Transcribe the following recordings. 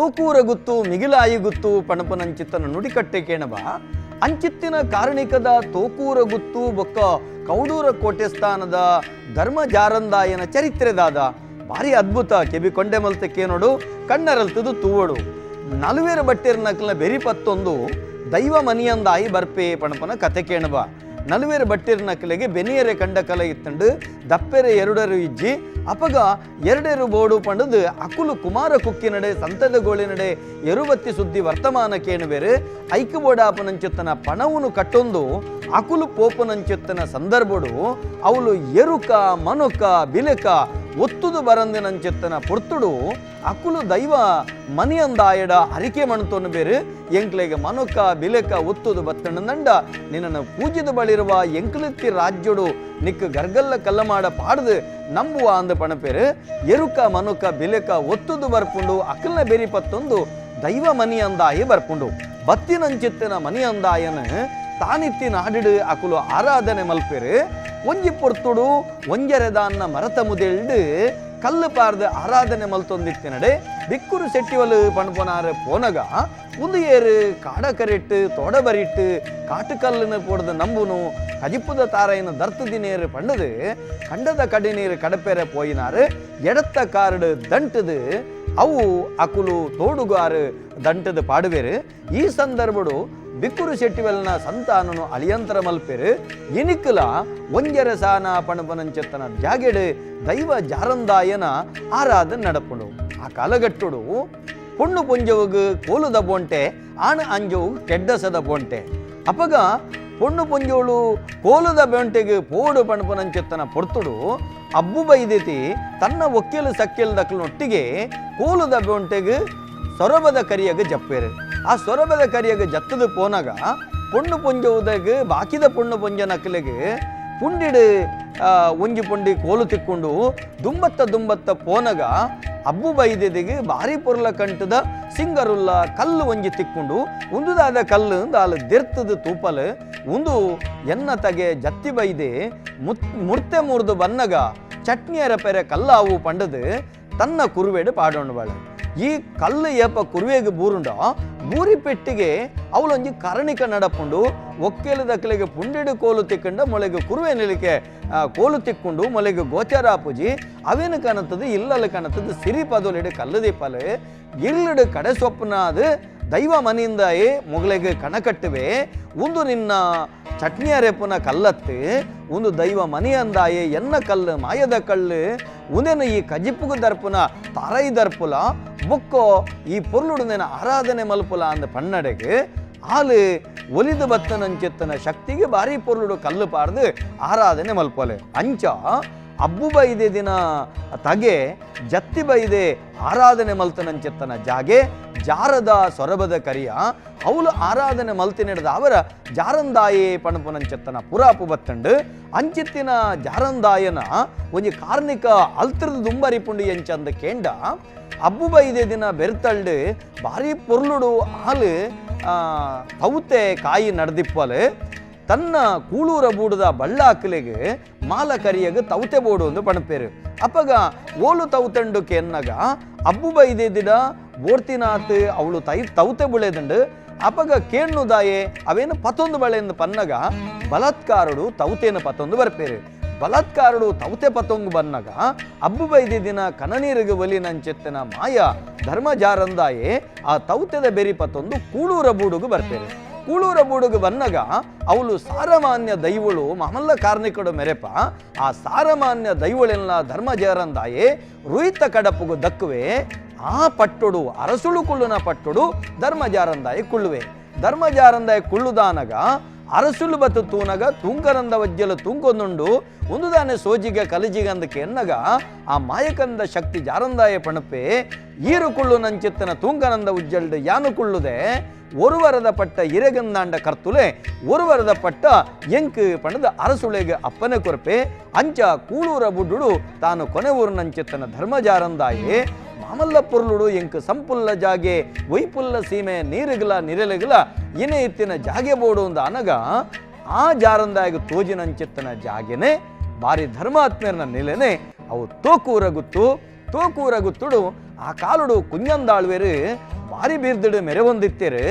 ತೋಕೂರ ಗುತ್ತು ಮಿಗಿಲಾಯಿ ಗುತ್ತು ಪಣಪನಂಚಿತ್ತನ ನುಡಿಕಟ್ಟೆ ಕೇಣಬ. ಅಂಚಿತ್ತಿನ ಕಾರಣಿಕದ ತೋಕೂರ ಗುತ್ತು ಬೊಕ್ಕ ಕೌಡೂರ ಕೋಟೆ ಸ್ಥಾನದ ಧರ್ಮ ಜಾರಂದಾಯನ ಚರಿತ್ರೆದಾದ ಭಾರಿ ಅದ್ಭುತ. ಕೆಬಿ ಕೊಂಡೆ ಮಲ್ತೆ ಕೇನೋಡು, ಕಣ್ಣರಲ್ತದು ತೂವಡು. ನಲುವೇರು ಬಟ್ಟೆರ್ನಕ್ಲ ಬೆರಿ ಪತ್ತೊಂದು ದೈವ ಮನಿಯಂದಾಯಿ ಬರ್ಪೆ ಪಣಪನ ಕತೆ ಕೇಣಬ. ನಲುವೇರು ಬಟ್ಟಿರ್ನಕ್ಲೆಗೆ ಬೆನಿಯರೆ ಕಂಡ ಕಲೆ ಇತ್ತಂಡು, ದಪ್ಪೆರೆ ಎರಡರು ಇಜ್ಜಿ. ಅಪಗ ಎರಡೆರು ಬೋಡು ಪಂಡದು ಅಕುಲು ಕುಮಾರ ಕುಕ್ಕಿನಡೆ ಸಂತದ ಗೋಳಿನಡೆ ಎರುಬತ್ತಿ ಸುದ್ದಿ ವರ್ತಮಾನ ಕೇಣುಬೇರು. ಐಕು ಬೋಡಾಪನಂಚಿತ್ತನ ಪಣವುನು ಕಟ್ಟೊಂದು ಅಕುಲು ಪೋಪನಂಚಿತ್ತನ ಸಂದರ್ಭಡು ಅವಳು ಎರುಕ ಮನುಕ ಬಿಲಕ ಒತ್ತುದು ಬರಂದಿನಂಚಿತ್ತನ ಪೊರ್ತುಡು ಅಕುಲು ದೈವ ಮನಿಯಂದಾಯಡ ಅರಿಕೆ ಮಣ್ತೊನು ಬೇರು. ಎಂಕ್ಲೆಗೆ ಮನುಕ ಬಿಲಕ ಒತ್ತುದು ಬತ್ತಣ್ಣಂಡ ನಿನ್ನನ್ನು ಪೂಜಿದ ಬಳಿರುವ ಎಂಕ್ಲೆತ್ತಿ ರಾಜ್ಯಡು ನಿಕ್ ಗರ್ಗಲ್ಲ ಕಲ್ಲಮಾಡ ಪಾಡ್ದು ನಂಬುವ ಅಂದ ಪಣಪೇರು. ಎರುಕ ಮನುಕ ಬಿಲಕ ಒತ್ತುದು ಬರ್ಪುಂಡು ಅಕಲ್ನ ಬೆರಿ ಪತ್ತೊಂದು ದೈವ ಮನಿಯಂದಾಯಿ ಬರ್ಪುಂಡು. ಬತ್ತಿನಂಚಿತ್ತಿನ ಮನಿಯಂದಾಯನ ತಾನಿತ್ತಿ ನಾಡಿಡು ಅಕುಲು ಆರಾಧನೆ ಮಲ್ಪೇರು. ಒಂಜಿ ಪೊರ್ತುಡು ಒಂಜರೆದಾನ್ನ ಮರತ ಮುದೆಲ್ಡು ಕಲ್ಲು ಪಾರ್ದು ಆರಾಧನೆ ಮಲ್ತೊಂದಿತ್ತಿನಡೆ ಬಿಕ್ಕುರು ಸೆಟ್ಟಿವಲು ಪಣಪೊನಾರು ಪೋನಗ ಉಂದು ಏರು ಕಾಡ ಕರಿಟ್ಟು ತೋಡ ಬರಿಟ್ಟು ಕಾಟುಕಲ್ಲನ್ನು ಪೋಡ್ದು ನಂಬುನು ಕಜಿಪ್ಪುದ ತಾರೈನ ದರ್ತು ದಿನೇರು ಪಂಡದು ಕಂಡದ ಕಡಿನೀರು ಕಡಪೆರೆ ಪೋಯಿನಾರು. ಎಡತ್ತ ಕಾರಡು ದಂಟದು ಅವು ಅಕುಲು ತೋಡುಗಾರು ದಂಟದು ಪಾಡುವೇರು. ಈ ಸಂದರ್ಭಡು ಬಿಕ್ಕುರು ಶೆಟ್ಟಿವೆಲ್ನ ಸಂತಾನನು ಅಳಿಯಂತರ ಮಲ್ಪೆರು. ಇನಿಕುಲ ಒಂಜರೆ ಸಾನ ಪಣಪನಂచెತ್ತನ ಜಾಗೆಡು ದೈವ ಜಾರಂದಾಯನ ಆರಾಧನೆ ನಡಪುಂಡು. ಆ ಕಾಲಗಟ್ಟುಡು ಪೊಣ್ಣು ಪೊಂಜವುಗು ಕೋಲುದ ಬೋಂಟೆ, ಆಣ ಅಂಜವು ಕೆಡ್ಡಸದ ಬೋಂಟೆ. ಅಪಗ ಪೊಣ್ಣು ಪೊಂಜೋಳು ಕೋಲುದ ಬೆಂಟೆಗೆ ಪೋಡು ಪಣಪನಂచెತ್ತನ ಪೊರ್ತುಡು ಅಬ್ಬು ಬೈದೆತಿ ತನ್ನ ಒಕ್ಕೆಲು ಸಕ್ಕೆಲು ದಕ್ಲನೊಟ್ಟಿಗೆ ಕೋಲುದ ಬೆಂಟೆಗೆ ಸೊರಬದ ಕರಿಯಗ ಜಪ್ಪೇರು. ಆ ಸೊರಬದ ಕರಿಯಗ ಜತ್ತದು ಪೋನಾಗ ಪೊಣ್ಣು ಪೊಂಜವುದಾಗ ಬಾಕಿದ ಪೊಣ್ಣು ಪೊಂಜ ನಕಲೆಗೆ ಪುಂಡಿಡು ಒಂಜಿ ಪುಂಡಿ ಕೋಲು ತಿಕ್ಕೊಂಡು ದುಂಬತ್ತ ದುಂಬತ್ತ ಪೋನಗ ಅಬ್ಬು ಬೈದೆದಿಗೆ ಭಾರಿ ಪೊರ್ಲ ಕಂಟದ ಸಿಂಗರುಲ್ಲ ಕಲ್ಲು ಒಂಜಿ ತಿಕ್ಕೊಂಡು ಉಂದುದಾದ ಕಲ್ಲು ಅಂದ್ ದೆರ್ತದ ತೂಪಲು ಉಂದು ಎನ್ನ ತಗೆ ಜತ್ತಿ ಬೈದೆ ಮುರ್ತೆ ಮುರಿದು ಬನ್ನಗ ಚಟ್ನಿಯರ ಪೆರೆ ಕಲ್ಲಾವು ಪಂಡದು ತನ್ನ ಕುರುವೆಡು ಪಾಡೋಣ ಬಾಳೆ. ಈ ಕಲ್ಲು ಏಪ ಕುರುವೆಗೆ ಬೂರುಂಡ ಬೂರಿ ಪೆಟ್ಟಿಗೆ ಅವಳೊಂಜಿ ಕರಣಿಕ ನಡಪುಂಡು. ಒಕ್ಕೆಲು ದಕ್ಕಲಿಗೆ ಪುಂಡಿಡು ಕೋಲು ತಿಕ್ಕಂಡ ಮೊಳೆಗೆ ಕುರುವೆ ನಿಲಿಕೆ ಕೋಲು ತಿಕ್ಕೊಂಡು ಮೊಲೆಗೆ ಗೋಚಾರ ಪೂಜಿ ಅವೇನು ಕಾಣುತ್ತದೆ ಇಲ್ಲಲ್ಲಿ ಕಾಣುತ್ತದೆ ಸಿರಿ ಪದೊಲಿಡು ಕಲ್ಲು ದೀಪಲು ಇರ್ಲಿಡು ಕಡೆ ಸೊಪ್ಪನ ಅದು ದೈವ ಮನೆಯಿಂದಾಯೇ ಮೊಗಲಿಗೆ ಕಣಕಟ್ಟುವೆ. ಒಂದು ನಿನ್ನ ಚಟ್ನಿ ಅರೆಪುನ ಕಲ್ಲತ್ತು ಒಂದು ದೈವ ಮನೆಯಂದಾಯೆ ಎನ್ನ ಕಲ್ಲು ಮಾಯದ ಕಲ್ಲು ಉಂದೇನ ಈ ಕಜಿಪ್ಪುಗು ದರ್ಪುನ ತಾರೈ ದರ್ಪುಲ ಬೊಕ್ಕೋ ಈ ಪೊರ್ಲುಡುನೇನ ಆರಾಧನೆ ಮಲ್ಪುಲ ಅಂದ ಪನ್ನಡೆಗೆ ಆಲು ಒಲಿದು ಬತ್ತನಂಚೆತ್ತನ ಶಕ್ತಿಗೆ ಭಾರಿ ಪೊರ್ಲುಡು ಕಲ್ಲು ಪಾರ್ದು ಆರಾಧನೆ ಮಲ್ಪೊಲೆ. ಅಂಚ ಅಬ್ಬು ಬೈದೆ ದಿನ ತಗೆ ಜತ್ತಿ ಬೈದೆ ಆರಾಧನೆ ಮಲ್ತನಂಚೆತ್ತನ ಜಾಗೆ ಜಾರದ ಸೊರಬದ ಕರಿಯ ಅವಳು ಆರಾಧನೆ ಮಲ್ತಿನೆಡ್ದ ಅವರ ಜಾರಂದಾಯೇ ಪಣಪುನಂಚೆತ್ತನ ಪುರಾಪು ಬತ್ತಂಡು. ಅಂಚಿತ್ತಿನ ಜಾರಂದಾಯನ ಒಂಜಿ ಕಾರ್ಣಿಕ ಅಲ್ತ್ರದ ದುಂಬರಿಪುಂಡು ಎಂಚಂದ ಕೇಂಡ ಅಬ್ಬು ಬೈದೆ ದಿನ ಬೆರ್ತಲ್ಡು ಭಾರಿ ಪೊರ್ಲುಡು ಹಾಲು ತೌತೆ ಕಾಯಿ ನಡೆದಿಪ್ಪಲು ತನ್ನ ಕೂಳೂರ ಬೂಡದ ಬಳ್ಳಾಕಲಿಗೆ ಮಾಲ ಕರಿಯಗ ತೌತೆ ಬೋಡು ಒಂದು ಪಣಪೇರು. ಅಪ್ಪಗ ಓಲು ತೌತಂಡು ಕೆನ್ನಗ ಅಬ್ಬು ಬೈದೆದಿಡ ಬೋರ್ತಿನಾತ್ ಅವಳು ತೈ ತೌತೆ ಬುಳೆದಂಡು. ಅಪಗ ಕೇಣ್ಣುದಾಯೆ ಅವೇನು ಪತ್ತೊಂದು ಬಳೆಂದು ಪನ್ನಗ ಬಲಾತ್ಕಾರಡು ತೌತೇನು ಪತ್ತೊಂದು ಬರ್ಪೇರು. ಬಲಾತ್ಕಾರಡು ತೌತೆ ಪತ್ತೊಂಗು ಬನ್ನಗ ಅಬ್ಬು ಬೈದಿನ ಕನನೀರಿಗೆ ಒಲಿ ನಂచెತ್ತನ ಮಾಯ ಧರ್ಮಜಾರಂದಾಯೆ ಆ ತೌತೆದ ಬೆರಿ ಪತ್ತೊಂದು ಕೂಳೂರ ಬೂಡುಗು ಬರ್ಪೇರು. ಕೂಳೂರ ಬೂಡುಗು ಬನ್ನಗ ಅವಳು ಸಾರಮಾನ್ಯ ದೈವಳು ಮಾಮಲ್ಲ ಕಾರ್ಣಿಕಡು ಮೆರೆಪ ಆ ಸಾರಮಾನ್ಯ ದೈವಳೆಲ್ಲ ಧರ್ಮಜಾರಂದಾಯೆ ರುಯಿತ ಕಡಪುಗು ದಕ್ಕುವೆ. ಆ ಪಟ್ಟುಡು ಅರಸುಳು ಕುಳ್ಳುನ ಪಟ್ಟುಡು ಧರ್ಮಜಾರಂದಾಯಿ ಕುಳ್ಳುವೆ. ಧರ್ಮಜಾರಂದಾಯಿ ಕುಳ್ಳುದಾನಗ ಅರಸುಲು ಬತ್ತು ತೂನಗ ತೂಂಕರಂದ ವಜ್ಜಲು ತೂಂಕೊಂದುಂಡು ಒಂದುದಾನೆ ಸೋಜಿಗ ಕಲಿಜಿಗ ಅಂದಕ್ಕೆ ಎನ್ನಗ ಆ ಮಾಯಕಂದ ಶಕ್ತಿ ಜಾರಂದಾಯ ಪಣಪೆ ಈರು ಕುಳ್ಳು ನಂಚಿತ್ತನ ತೂಂಕನಂದ ಉಜ್ಜಲ್ಡು ಯಾನು ಕುಳ್ಳುದೆ ಒರುವರದ ಪಟ್ಟ ಇರೆಗಂದಾಂಡ ಕರ್ತುಲೆ ಒರುವರದ ಪಟ್ಟ ಎಂಕ್ ಪಣದ ಅರಸುಳೆಗೆ ಅಪ್ಪನೆ ಕೊರಪೆ. ಅಂಚ ಕೂಳೂರ ಬುಡ್ಡುಡು ತಾನು ಕೊನೆ ಊರು ನಂಚಿತ್ತನ ಧರ್ಮಜಾರಂದಾಯೆ ಮಾಮಲ್ಲ ಪೊರ್ಲುಡು ಎಂಕ್ ಸಂಪುಲ್ಲ ಜಾಗೆ ವೈಪುಲ್ಲ ಸೀಮೆ ನೀರುಗಲ ನಿರಲುಗಲ ಇನೆ ಇತ್ತಿನ ಜಾಗೆ ಬೋಡು ಅಂದ ಅನಗ ಆ ಜಾರಂದಾಯಗ ತೋಜಿನಂಚಿತ್ತನ ಜಾಗೆನೆ ಭಾರಿ ಧರ್ಮಾತ್ಮರನ ನಿಲೆನೆ ಅವು ತೋಕೂರ ಗುತ್ತು. ತೋಕೂರ ಗುತ್ತುಡು ಆ ಕಾಲುಡು ಕುಂಜಂದಾಳ್ವೇರು ಭಾರಿ ಬೀರ್ದಿಡು ಮೆರೆವೊಂದಿತ್ತೇರು.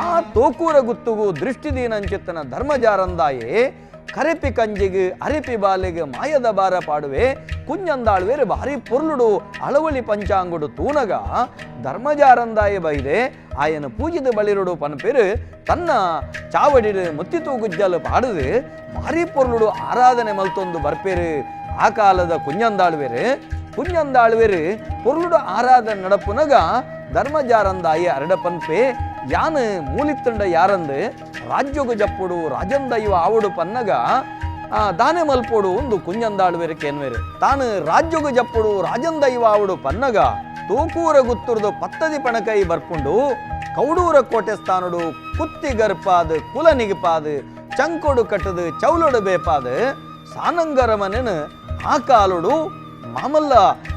ಆ ತೋಕೂರ ಗುತ್ತುಗು ದೃಷ್ಟಿದೀನಂಚಿತ್ತನ ಧರ್ಮಜಾರಂದಾಯೇ ಕರೆಪಿ ಕಂಜಿಗೆ ಅರೆಪಿ ಬಾಲೆಗೆ ಮಾಯದ ಬಾರ ಪಾಡುವೆ ಕುಂಜಂದಾಳ್ವೇರು ಭಾರಿ ಪೊರ್ಲುಡು ಅಳವಳಿ ಪಂಚಾಂಗುಡು ತೂನಗ ಧರ್ಮಜಾರಂದಾಯ ಬೈದೆ ಆಯನ ಪೂಜಿದ ಬಳಿರುಡು ಪನ್ಪೇರು ತನ್ನ ಚಾವಡಿಡು ಮುತ್ತಿ ತೂಗುಜ್ಜಲು ಪಾಡುದು ಭಾರಿ ಪೊರ್ಲುಡು ಆರಾಧನೆ ಮಲ್ತೊಂದು ಬರ್ಪೇರು. ಆ ಕಾಲದ ಕುಂಜಂದಾಳ್ವೇರು ಕುಂಜಂದಾಳ್ವೇರು ಪೊರ್ಲುಡು ಆರಾಧನೆ ನಡಪುನಗ ಧರ್ಮಜಾರಂದಾಯ ಅರಡ ಪನ್ಪೆ ಯಾನು ಮೂಲಿತ್ತಂಡ ಯಾರಂದು ರಾಜ್ಯಗು ಜಪ್ಪುಡು ರಾಜಂದೈವ ಆವಡು ಪನ್ನಗ ದಾನೆ ಮಲ್ಪೋಡು ಒಂದು ಕುಂಜಂದಾಳ್ವೇರು ಕೇನ್ವೇರು. ತಾನು ರಾಜ್ಯಗು ಜಪ್ಪುಡು ರಾಜಂದೈವ ಆವಡು ಪನ್ನಗ ತೋಕೂರ ಗುತ್ತುರ್ದು ಪತ್ತದಿ ಪಣಕೈ ಬರ್ಪುಂಡು ಕೌಡೂರ ಕೋಟೆ ಸ್ಥಾನುಡು ಕುತ್ತಿ ಗರ್ಪಾದು ಕುಲ ನಿಗಿಪಾದು ಚಂಕೊಡು ಕಟ್ಟದು ಚೌಲೊಡು ಬೇಪಾದು ಸಾನಂಗರ ಮನೆನು ಆ ಕಾಲುಡು ಮಾಮಲ್ಲ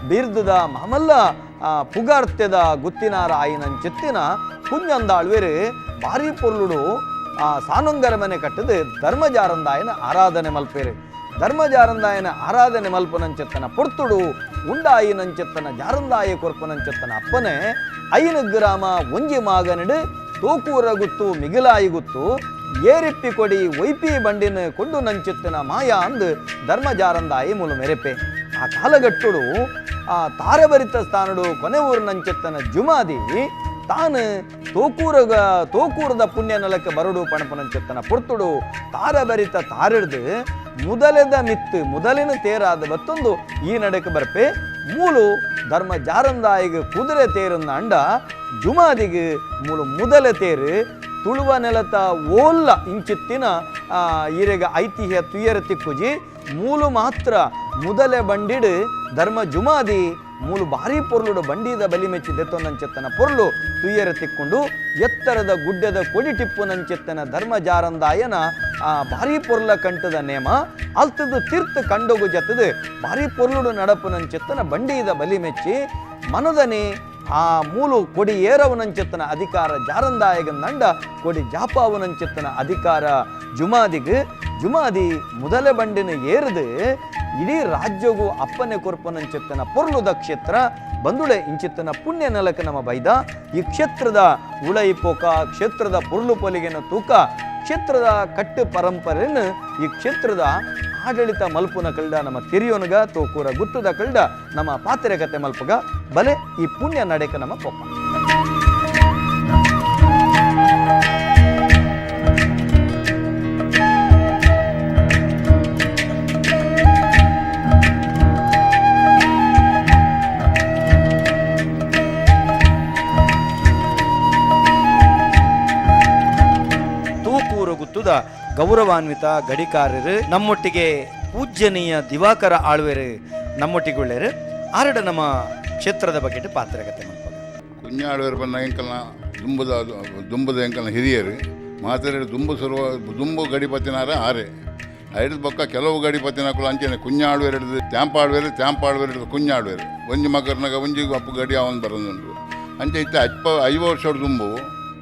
ಬೀರ್ದದ ಮಾಮಲ್ಲ ಪುಗಾರ್ತೆದ ಗುತ್ತಿನಾರ ಆಯಿನಂಚಿತ್ತಿನ ಕುಂಜಂದಾಳ್ವೇರು ಭಾರಿ ಪೊರ್ಲುಡು ಆ ಸಾನಂಗರ ಮನೆ ಕಟ್ಟದು ಧರ್ಮಜಾರಂದಾಯನ ಆರಾಧನೆ ಮಲ್ಪೇರು. ಧರ್ಮಜಾರಂದಾಯನ ಆರಾಧನೆ ಮಲ್ಪನಂచెತ್ತನ ಪೊರ್ತುಡು ಉಂಡಾಯಿನಂచెತ್ತನ ಜಾರಂದಾಯ ಕೊರ್ಪನಂచెತ್ತನ ಅಪ್ಪನೆ ಐನು ಗ್ರಾಮ ಒಂಜಿ ಮಾಗನಿಡು ತೋಕೂರ ಗುತ್ತು ಮಿಗಿಲಾಯಿ ಗುತ್ತು ಏರಿಪ್ಪಿ ಕೊಡಿ ಒಯ್ಪಿ ಬಂಡಿನ ಕೊಂಡು ನಂಚಿತ್ತಿನ ಮಾಯಾ ಅಂದು ಧರ್ಮಜಾರಂದಾಯಿ ಮೂಲ ಮೆರೆಪೆ. ಆ ಕಾಲಗಟ್ಟುಡು ಆ ತಾರಭರಿತ ಸ್ಥಾನುಡು ಕೊನೆ ಊರಿನಂచెತ್ತನ ಜುಮಾದಿ ತಾನು ತೋಕೂರದ ಪುಣ್ಯ ನೆಲಕ್ಕೆ ಬರಡು ಪಣಪನಂచెತ್ತನ ಪೊರ್ತುಡು ತಾರಭರಿತ ತಾರಿಡ್ದು ಮುದಲೆದ ಮಿತ್ತು ಮುದಲಿನ ತೇರಾದ ಬತ್ತೊಂದು ಈ ನಡೆಗೆ ಬರ್ಪೆ. ಮೂಲು ಧರ್ಮ ಜಾರಂದಾಯಿಗೆ ಕುದುರೆ ತೇರನ್ನ ಅಂಡ ಜುಮಾದಿಗೆ ಮೂಲು ಮುದಲೆ ತೇರು ತುಳುವ ನೆಲತ ಓಲ್ಲ ಇಂಚಿತ್ತಿನ ಈರೆಗ ಐತಿಹ್ಯ ತುಯ್ಯರ ತಿಕ್ಕುಜಿ ಮೂಲು ಮಾತ್ರ ಮುದಲೆ ಬಂಡಿಡು ಧರ್ಮ ಜುಮಾದಿ ಮೂಲು ಭಾರಿ ಪೊರ್ಲುಡು ಬಂಡಿದ ಬಲಿ ಮೆಚ್ಚಿ ದೆತ್ತೊನಂచెತ್ತನ ಪೊರ್ಲು ತುಯ್ಯರ ತಿಕ್ಕೊಂಡು ಎತ್ತರದ ಗುಡ್ಡದ ಕೊಡಿ ಟಿಪ್ಪುನಂచెತ್ತನ ಧರ್ಮ ಜಾರಂದಾಯನ ಆ ಭಾರಿ ಪೊರ್ಲ ಕಂಠದ ನೇಮ ಅಲ್ತದು ತೀರ್ಥ ಕಂಡೋಗು ಜತ್ತದು ಭಾರಿ ಪೊರ್ಲುಡು ನಡಪುನಂచెತ್ತನ ಬಂಡಿದ ಬಲಿ ಮೆಚ್ಚಿ ಮನದನೆ ಆ ಮೂಲು ಕೊಡಿ ಏರವನಂచెತ್ತನ ಅಧಿಕಾರ ಜಾರಂದಾಯಗಂದಂಡ ಕೊಡಿ ಜಾಪಾವನಂచెತ್ತನ ಅಧಿಕಾರ ಜುಮಾದಿಗೆ ಜುಮಾದಿ ಮೊದಲ ಬಂಡಿನ ಏರಿದು ಇಡೀ ರಾಜ್ಯಗೂ ಅಪ್ಪನೆ ಕೊರ್ಪನಂచెತ್ತನ ಪೊರ್ಲುದ ಕ್ಷೇತ್ರ ಬಂದುಳೆ ಇಂಚಿತ್ತನ ಪುಣ್ಯ ನೆಲಕ್ಕೆ ನಮ್ಮ ಬೈದ. ಈ ಕ್ಷೇತ್ರದ ಉಳೈಪೋಕ ಕ್ಷೇತ್ರದ ಪೊರ್ಲು ಪೊಲಿಗೆನ ತೂಕ ಕ್ಷೇತ್ರದ ಕಟ್ಟು ಪರಂಪರೆಯನ್ನು ಈ ಕ್ಷೇತ್ರದ ಆಡಳಿತ ಮಲ್ಪುನ ಕಲ್ಡ ನಮ್ಮ ತಿರಿಯೋನಗ ತೋಕೂರ ಗುತ್ತದ ಕಲ್ಡ ನಮ್ಮ ಪಾತ್ರೆ ಕತೆ ಮಲ್ಪಗ ಬಲೆ ಈ ಪುಣ್ಯ ನಡೆಕ ನಮ್ಮ ಪೊಪ್ಪ. ತೋಕೂರ ಗುತ್ತದ ಗೌರವಾನ್ವಿತ ಗಡಿಕಾರರು ನಮ್ಮೊಟ್ಟಿಗೆ ಪೂಜ್ಯನೀಯ ದಿವಾಕರ ಆಳ್ವೆರು ನಮ್ಮೊಟ್ಟಿಗುಳ್ಳೇರು ಆರಡ ನಮ್ಮ ಕ್ಷೇತ್ರದ ಬಗ್ಗೆ ಪಾತ್ರಗತೆ ಮಲ್ಪಗ. ಕುഞ്ഞಾಳ್ವೇರು ಬಂದ ಎಂಕಲ್ನ ದುಂಬುದ ದುಂಬುದ ಎಂಕಲ್ನ ಹಿರಿಯರು ಮಾತಾರೆ ದುಂಬು ಸುರುವ ದುಂಬು ಗಡಿಪತಿನಾರ ಆರೆ ಐದು ಬೊಕ್ಕ ಕೆಲವು ಗಡಿಪತಿನಕುಲು ಅಂಚೆನೆ ಕುഞ്ഞಾಳ್ವೇರು ಹಿಡಿದು ತ್ಯಾಂಪಾಳ್ವೇರು ತ್ಯಾಂಪಾಳ್ವೇರು ಹಿಡಿದು ಕುഞ്ഞಾಳ್ವೇರು ಒಂಜಿ ಮಗರ್ನಾಗ ಒಂಜಿ ಅಪ್ಪು ಗಡಿ ಅವನು ಬರೋದುಂಟು ಅಂಚೆ ಇತ್ತ ಅಪ್ಪ 5 ವರ್ಷ ದುಂಬು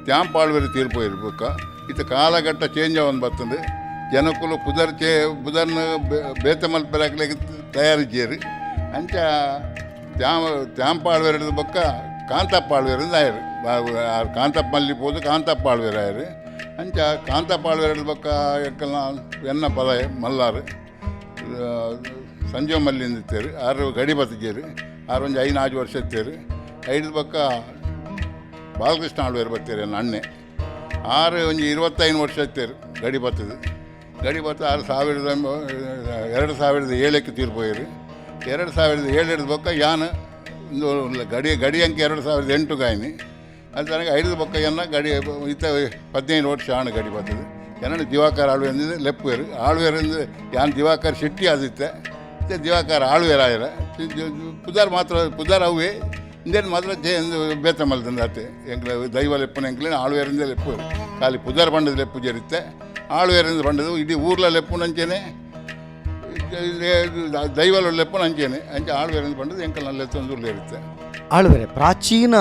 ತ್ಯಾಂಪಾಳ್ವೇರು ತೀರ್ಪೋಯಿರು ಬೊಕ್ಕ ಇತ್ತ ಕಾಲಘಟ್ಟ ಚೇಂಜ್ ಅವನ್ ಬರ್ತದೆ ಜನಕುಲು ಪುದರ್ ಚೇ ಪುದರ್ನ ಬೇತೆ ಮಲ್ಪೆರಾಕ್ಲಿಕ್ಕೆ ತಯಾರಿದ್ದೀರಿ ಅಂಚ ತ್ಯಾಂಪಾಳ್ವೇರು ಹಿಡಿದು ಬೊಕ್ಕ ಕಾಂತಪ್ಪ ಆಳ್ವೇರು ಆಯರು ಕಾಂತಪ್ಪ ಮಲ್ಲಿ ಪೋದು ಕಾಂತಪ್ಪ ಆಳ್ವೇರು ಆಯರು ಅಂಚ ಕಾಂತಪ್ಪ ಆಳ್ವೇರು ಹಿಡಿದು ಬೊಕ್ಕ ಎಕ್ಕಲ್ನ ಎನ್ನ ಪದ ಮಲ್ಲಾರು ಸಂಜೆ ಮಲ್ಲಿಂದ ಇತ್ತೇರು ಆರು ಗಡಿ ಬತ್ತಿದ್ದೇರು ಆರು ಒಂಜಿ 5 4 ವರ್ಷ ಇತ್ತೇರು ಐದು ಬೊಕ್ಕ ಬಾಲಕೃಷ್ಣ ಆಳ್ವೇರು ಬತ್ತೀರಿ ನನ್ನ ಅಣ್ಣೆ ಆರು ಒಂಜಿ 25 ವರ್ಷ ಇತ್ತೇರು ಗಡಿ ಬತ್ತದು ಗಡಿ ಬತ್ತ 2007ಕ್ಕೆ ತೀರ್ಪೋಯಿರು. 2007 ಬೊಕ್ಕ ಯಾನ್ ಒಂದು ಗಡಿ ಗಡಿ ಅಂಕ 2008 ಗಾಯಿನಿ ಅದು ನನಗೆ 5 ಬೊಕ್ಕ ಎನ್ನ ಗಡಿ ಇತ್ತ 15 ವರ್ಷ ಆಣ ಗಡಿ ಬರ್ತದೆ. ಎನ್ನ ದಿವಾಕರ್ ಆಳ್ವೆ ಅಂದಿದ್ದು ಲೆಪ್ಪುವೇರು ಆಳ್ವೇರು ಅಂದು ಯಾನ್ ದಿವಾಕರ್ ಶೆಟ್ಟಿ ಆದಿತ್ತೆ ದಿವಾಕರ್ ಆಳ್ವೇರು ಆಯರ ಪುದಾರ್ ಮಾತ್ರ ಪುದಾರ್ ಅವೇ ಇಂದೇನು ಮಾತ್ರ ಬೇತ ಮಲ್ತಂದು ಅತ್ತೆ ಎಂಕ್ಲ ದೈವ ಲೆಪ್ಪುನ ಎಂಕ್ಲೇನು ಆಳ್ವೇರಿಂದ ಲೆಪ್ಪು ಖಾಲಿ ಪುದಾರ್ ಬಂಡದ ಲೆಪ್ಪು ಜರಿತ್ತೆ ಆಳ್ವೇರಿಂದ ಬಂಡದು ಇಡೀ ಊರ್ಲ ಲೆಪ್ಪುನಂಚೇನೆ ದೈವಲ ಲೆಪ್ಪುನ ಅಂಚೇನೆ ಅಂಚೆ ಆಳ್ವೇರಿಂದ ಬಂಡದು ಎಂಕಲ್ ನಲ್ಲೆತ್ತೊಂದು ಇರುತ್ತೆ. ಆಳ್ವೇರೆ ಪ್ರಾಚೀನ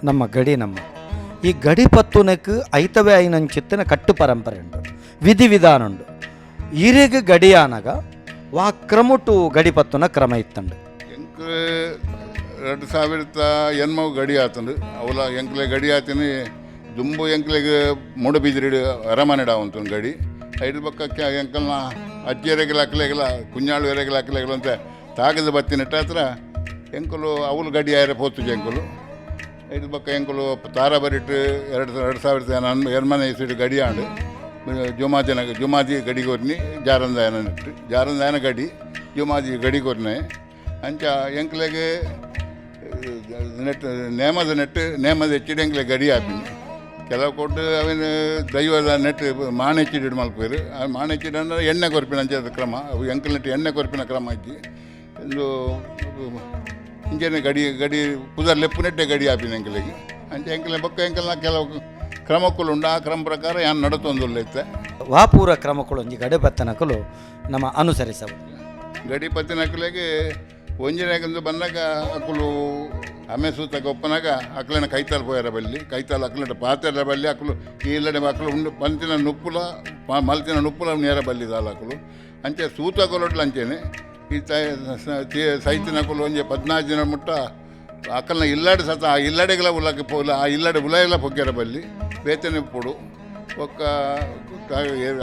ನಮ್ಮ ಗಡಿ ನಮ್ಮ ಈ ಗಡಿ ಪತ್ತುನಕ್ಕೆ ಐತವೇ ಐನಂಚಿತ್ತಿನ ಕಟ್ಟು ಪರಂಪರೆ ಉಂಟು ವಿಧಿ ವಿಧಾನ ಉಂಡು. ಈರೆಗೆ ಗಡಿಯಾನಗ ವಾ ಕ್ರಮಟು ಗಡಿ ಪತ್ತುನ ಕ್ರಮ ಇತ್ತಂಡು. ಎಂಕ್ 2009 ಗಡಿ ಆತಂಡು. ಅವಲ ಎಂಕ್ಲೆ ಗಡಿ ಆತಿನಿ. ದುಂಬು ಎಂಕ್ಲೆಗ್ ಮೂಡಬಿದಿರಿಡು ಅರಮನೆಡ್ ಆವಂತುಂಡು ಗಡಿ. ಐದು ಬೊಕ್ಕ ಎಂಕಲ್ನ ಅಜ್ಜಿಯರೆಗ್ಲ ಅಕ್ಲೆಗ್ಲ ಕುഞ്ഞಾಳುವೆರೆಗ್ಲ ಅಕ್ಲೆಗ್ಲ ಅಂತ ತಾಗದ ಬತ್ತಿನಟ್ಟ ಹತ್ರ ಎಂಕುಲು ಅವಲು ಗಡಿ ಆಯರೆ ಪೋತುಜಿ ಎಂಕುಲು. ಐದು ಬೊಕ್ಕ ಎಂಕುಲು ತಾರಾಬರಿಟ್ ಎರಡು ಎರಡು ಸಾವಿರದ ಎನ್ಮನೆ ಇಸ್ವಿಡ್ ಗಡಿ ಆಂಡ್. ಜುಮಾದಿನ ಜುಮಾದಿ ಗಡಿ ಕೊರ್ನಿ ಜಾರಂದಾಯನ ನೆಟ್ಟು ಜಾರಂದಾಯನ ಗಡಿ ಜುಮಾದಿ ಗಡಿ ಕೊರ್ನೆ. ಅಂಚ ಎಂಕ್ಲೆಗ್ ನೆಟ್ ನೇಮದ ನೆಟ್ಟು ನೇಮದ ಹೆಚ್ಚಿಡಿ ಎಂಕ್ಲೆ ಗಡಿ ಆಪಿನಿ. ಕೆಲವು ಕೊಟ್ಟು ಅವಿನ ದೈವದ ನೆಟ್ ಮಾಣೆಚ್ಚಿಡಿ ಮಲ್ಪೇರು. ಆ ಮಾಣೆಚ್ಚಿಡಿ ಅಂದ್ರೆ ಎಣ್ಣೆ ಕೊರ್ಪಿನ ಅಂಚದ ಕ್ರಮ. ಅವು ಎಂಕಲ್ ನೆಟ್ಟು ಎಣ್ಣೆ ಕೊರ್ಪಿನ ಕ್ರಮ ಇಜ್ಜಿ. ಇಂದು ಇಂಚನೆ ಗಡಿ ಗಡಿ ಪುದರ್ ಲೆಪ್ಪು ನೆಟ್ಟೆ ಗಡಿ ಆಪಿನ ಎಂಕಲೆಗ್. ಅಂಚ ಎಂಕಲೆ ಬೊಕ್ಕ ಎಂಕಲ್ನ ಕೆಲವು ಕ್ರಮಕ್ಕುಲು ಉಂಡು. ಆ ಕ್ರಮ ಪ್ರಕಾರ ಯಾನ್ ನಡತೊಂದುಲ್ಲ ಇತ್ತೆ. ವಾಪೂರ ಕ್ರಮಕ್ಕಳು ಒಂಜಿ ಗಡಿ ಪತ್ತನಕುಲು ನಮ್ಮ ಅನುಸರಿಸವು. ಗಡಿ ಪತ್ತಿನಕುಲೆಗ್ ಒಂಜಿನಾಗಂದು ಬಂದಾಗ ಅಕುಲು ಅಮೆ ಸೂತಕ ಒಪ್ಪನಾಗ ಅಕ್ಲೆನ ಕೈತಾಲ್ ಪೋಯರ ಬಲ್ಲಿ, ಕೈತಾಲ್ ಅಕ್ಲೆನ ಪಾತೆರ ಬಲ್ಲಿ. ಅಕುಲು ಇಲ್ಲಡೆ ಅಕುಲು ಉಂಡು ಬಂತಿನ ನುಪ್ಪುಲ ಮಲ್ತಿನ ನುಪ್ಪುಲ ನೇರ ಬಲ್ಲಿ ದಾಲ ಅಕುಲು. ಅಂಚೆ ಸೂತಕೊಲೊಟ್ಲ ಅಂಚೆನೆ ಈ ಸೈತಿನಕುಲು ಒಂಜಿ 14 ದಿನ ಮುಟ್ಟ ಅಕಲ್ನ ಇಲ್ಲಾಡೆ ಸತ ಆ ಇಲ್ಲಡೆಗಳ ಉಲಕ್ಕೆ ಪೋಲ, ಆ ಇಲ್ಲಡೆ ಉಲಯಲ ಪೊಗ್ಗೆರ ಬಲ್ಲಿ ಬೇತನೆ ಪೊಡು. ಒಕ್ಕ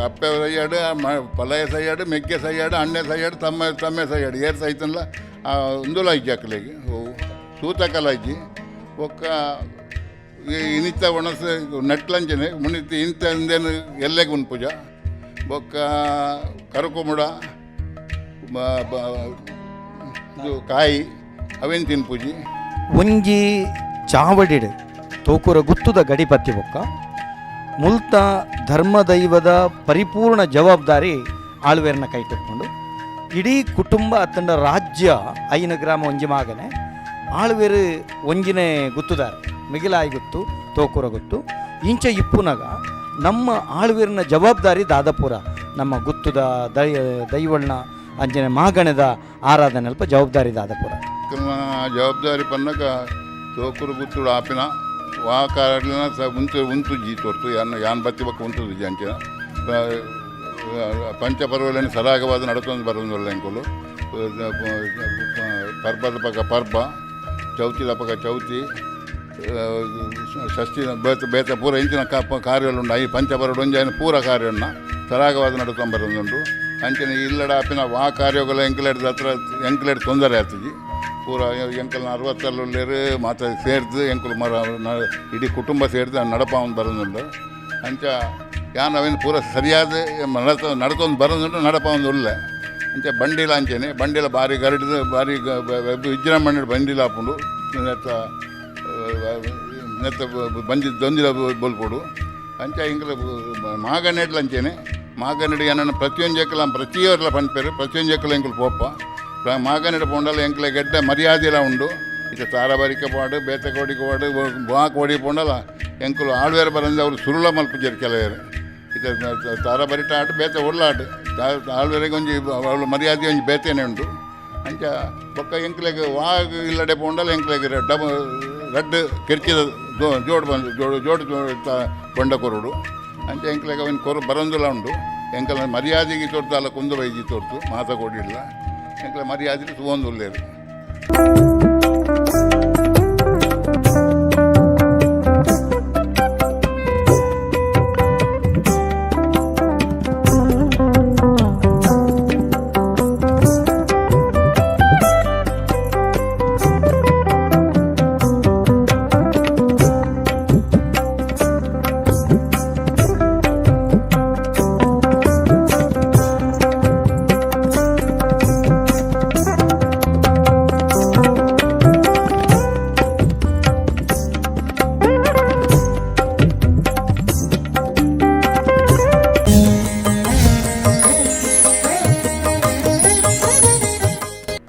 ಅಪ್ಪೆ ಸೈಯಾಡು, ಪಲಯ ಸೈಯಾಡು, ಮೆಗ್ಗೆ ಸೈಯಾಡು, ಅಣ್ಣೆ ಸೈಯಾಡು, ತಮ್ಮ ತಮ್ಮೆ ಸೈಯಾಡು, ಏರ್ ಸೈತನ್ಲ ಆ ಉಂದುಲ ಇಜ್ಜಿ ಅಕ್ಲೆಗ್ ಸೂತಕಲ ಇಜ್ಜಿ. ಬೊಕ್ಕ ಈ ಇನಿತ ಒಣಸು ನೆಟ್ಲಂಚನೆ ಮುನಿತ ಇನಿತ ಇಂದೇನು ಎಲ್ಲೆಗ್ ಉನ್ಪುಜ. ಬೊಕ್ಕ ಕರುಕುಮುಡ ಇದು ಕಾಯಿ ಅವೇನು ತಿನ್ಪುಜಿ. ಒಂಜಿ ಚಾವಡಿಡ್ ತೋಕುರ ಗುತ್ತುದ ಗಡಿಪತ್ತಿ ಬೊಕ್ಕ ಮುಲ್ತ ಧರ್ಮದೈವದ ಪರಿಪೂರ್ಣ ಜವಾಬ್ದಾರಿ ಆಳ್ವೇರ್ನ ಕೈಟಿಟ್ಕೊಂಡು ಇಡೀ ಕುಟುಂಬ ಅತ್ತಂಡ ರಾಜ್ಯ ಐನ ಗ್ರಾಮ ಒಂಜಿ ಮಾಗನೆ ಆಳ್ವೇರು ಒಂಜಿನೇ ಗುತ್ತುದಾರ ಮಿಗಿಲಾಯಿ ಗುತ್ತು ತೋಕುರ ಗುತ್ತು ಇಂಚ ಇಪ್ಪುನಗ ನಮ್ಮ ಆಳ್ವೇರಿನ ಜವಾಬ್ದಾರಿ ದಾದಪುರ ನಮ್ಮ ಗುತ್ತುದ ದೈವಳ್ನ ಅಂಚನೆ ಮಾಗಣದ ಆರಾಧನೆ ಅಲ್ಪ ಜವಾಬ್ದಾರಿ ದಾದಪುರ. ಜವಾಬ್ದಾರಿ ಪನ್ನಗ ತೋಕುರು ಗುತ್ತುಡು ಆಪಿನ ವಾ ಕಾರ್ಲಿನ ಸ ಉಂತು ಉಂತು ಜಿ ತೋರ್ತು ಯಾನ್ ಯಾನ್ ಬತ್ತಿ ಬಕ್ಕ ಉಂತು ಜಿ ಅಂಚಿನ ಪಂಚಪರ್ವಲೆನ್ ಸರಾಗವಾದ ನಡತೊಂದು ಬರೋದಿಲ್ಲ ಎಂಕುಲು. ಪರ್ಬದ ಪಕ್ಕ ಪರ್ಬ, ಚೌತಿದ ಪಕ್ಕ ಚೌತಿ, ಷಷ್ಠಿ ಬೇತ ಬೇತ ಪೂರ ಇಂಚಿನ ಕಾರ್ಯಗಳು ಈ ಪಂಚಪರ್ವಡ್ ಒಂಜಿ ಐನ ಪೂರ ಕಾರ್ಯನ್ನ ಸರಾಗವಾದ ನಡತೊಂದು ಬರೋದುಂಡು. ಅಂಚನೆ ಇಲ್ಲಡ ಆಪಿನ ವಾ ಕಾರ್ಯಗಳ ಎಂಕಲೆಡ್ ಹತ್ರ ಎಂಕಲೆಡ್ ತೊಂದರೆ ಆತುಜಿ. ಪೂರ ಎಂಕಲ್ನ ಅರವತ್ತಲ್ಲುಲ್ಲೇರು ಮಾತ ಸೇರ್ದು ಎಂಕುಲು ಮರ ಇಡೀ ಕುಟುಂಬ ಸೇರ್ದು ನಡಪಾವೊಂದು ಬರೋದುಂಡು. ಅಂಚ ಯಾನ್ ಅವೇನು ಪೂರ ಸರಿಯಾದ ನಡತೊಂದು ಬರೋದುಂಡು, ನಡಪಾವೊಂದು ಉಲ್ಲೆ. ಅಂಚ ಬಂಡಿಲ ಅಂಚೆನೆ ಬಂಡಿಲ ಬಾರಿ ಗರಡಿದು ಬಾರಿ ವಿಜೃಂಭಣೆ ಬಂಡಿಲ ಆಪುಂಡು. ನೆತ್ತ ನೆತ್ತ ಬಂಜಿ ದೊಂದಿಲ ಬೊಲ್ಪೊಡು. ಅಂಚ ಎಂಕುಲು ಮಾಗಣೆಡ್ಲ ಅಂಚೆನೆ ಮಾಗನೆಡ್ ಏನನ್ನ ಪ್ರತಿಯೊಂಜೆಕ್ಕಲ ಪ್ರತಿಯೊರ್ಲ ಪನ್ಪೆರು ಪ್ರತಿಯೊಂಜೆಕ್ಕಲ ಎಂಕುಲು ಪೋಪ. ಮಾಗನೆಡ್ ಪೋಂಡಲ ಎಂಕ್ಲೆ ಗೆಡ್ಡೆ ಮರ್ಯಾದೆಲ ಉಂಡು. ಇತ್ತೆ ತಾರಬರಿಕೆ ಪಾಡು ಬೇತೆ ಕೋಡಿಗೆ ಪಾಡು ಬಾ ಕೋಡಿ ಪೋಂಡಲ ಎಂಕುಲು ಆಳ್ವೇರು ಬರಂದೆ ಅವರು ಸುರುಳ ಮಲ್ಪುಜೆರ್ ಕೆಲವೇರು. ಇತ್ತೆ ತಾರಬರಿಟ ಆಟ ಬೇತೆ ಒಳ್ಳ ಆಟ ಆಳ್ವೇರಿಗೆ ಒಂಜಿ ಅವಳು ಮರ್ಯಾದೆ ಒಂಜಿ ಬೇತೆನೆ ಉಂಡು. ಅಂಚ ಬೊಕ್ಕ ಎಂಕ್ಲೆಗ್ ವಾ ಇಲ್ಲಡೆ ಪೋಂಡಲ ಎಂಕ್ಲೆಗ್ ಡಬ ರಡ್ಡ್ ಕಿರ್ಚಿದ ಜೋಡು ಬಂದು ಜೋಡು ಜೋಡು ಬೊಂಡ ಕೊರಡು. ಅಂಚ ಎಂಕ್ಲೆಗ್ ಅವಿನ ಕೊರು ಬರಂದುಲ ಉಂಡು. ಎಂಕಲ್ನ ಮರ್ಯಾದೆಗೆ ತೋರ್ತು ಅಲ್ಲ ಕುಂದು ಬೈಜಿ ತೋರ್ತು ಮಾತ ಕೊಡಿಲ್ಲ ಎಂಕ್ಲೆ ಮರ್ಯಾದೆ ತೂವೊಂದುಲ್ಲೆರ್.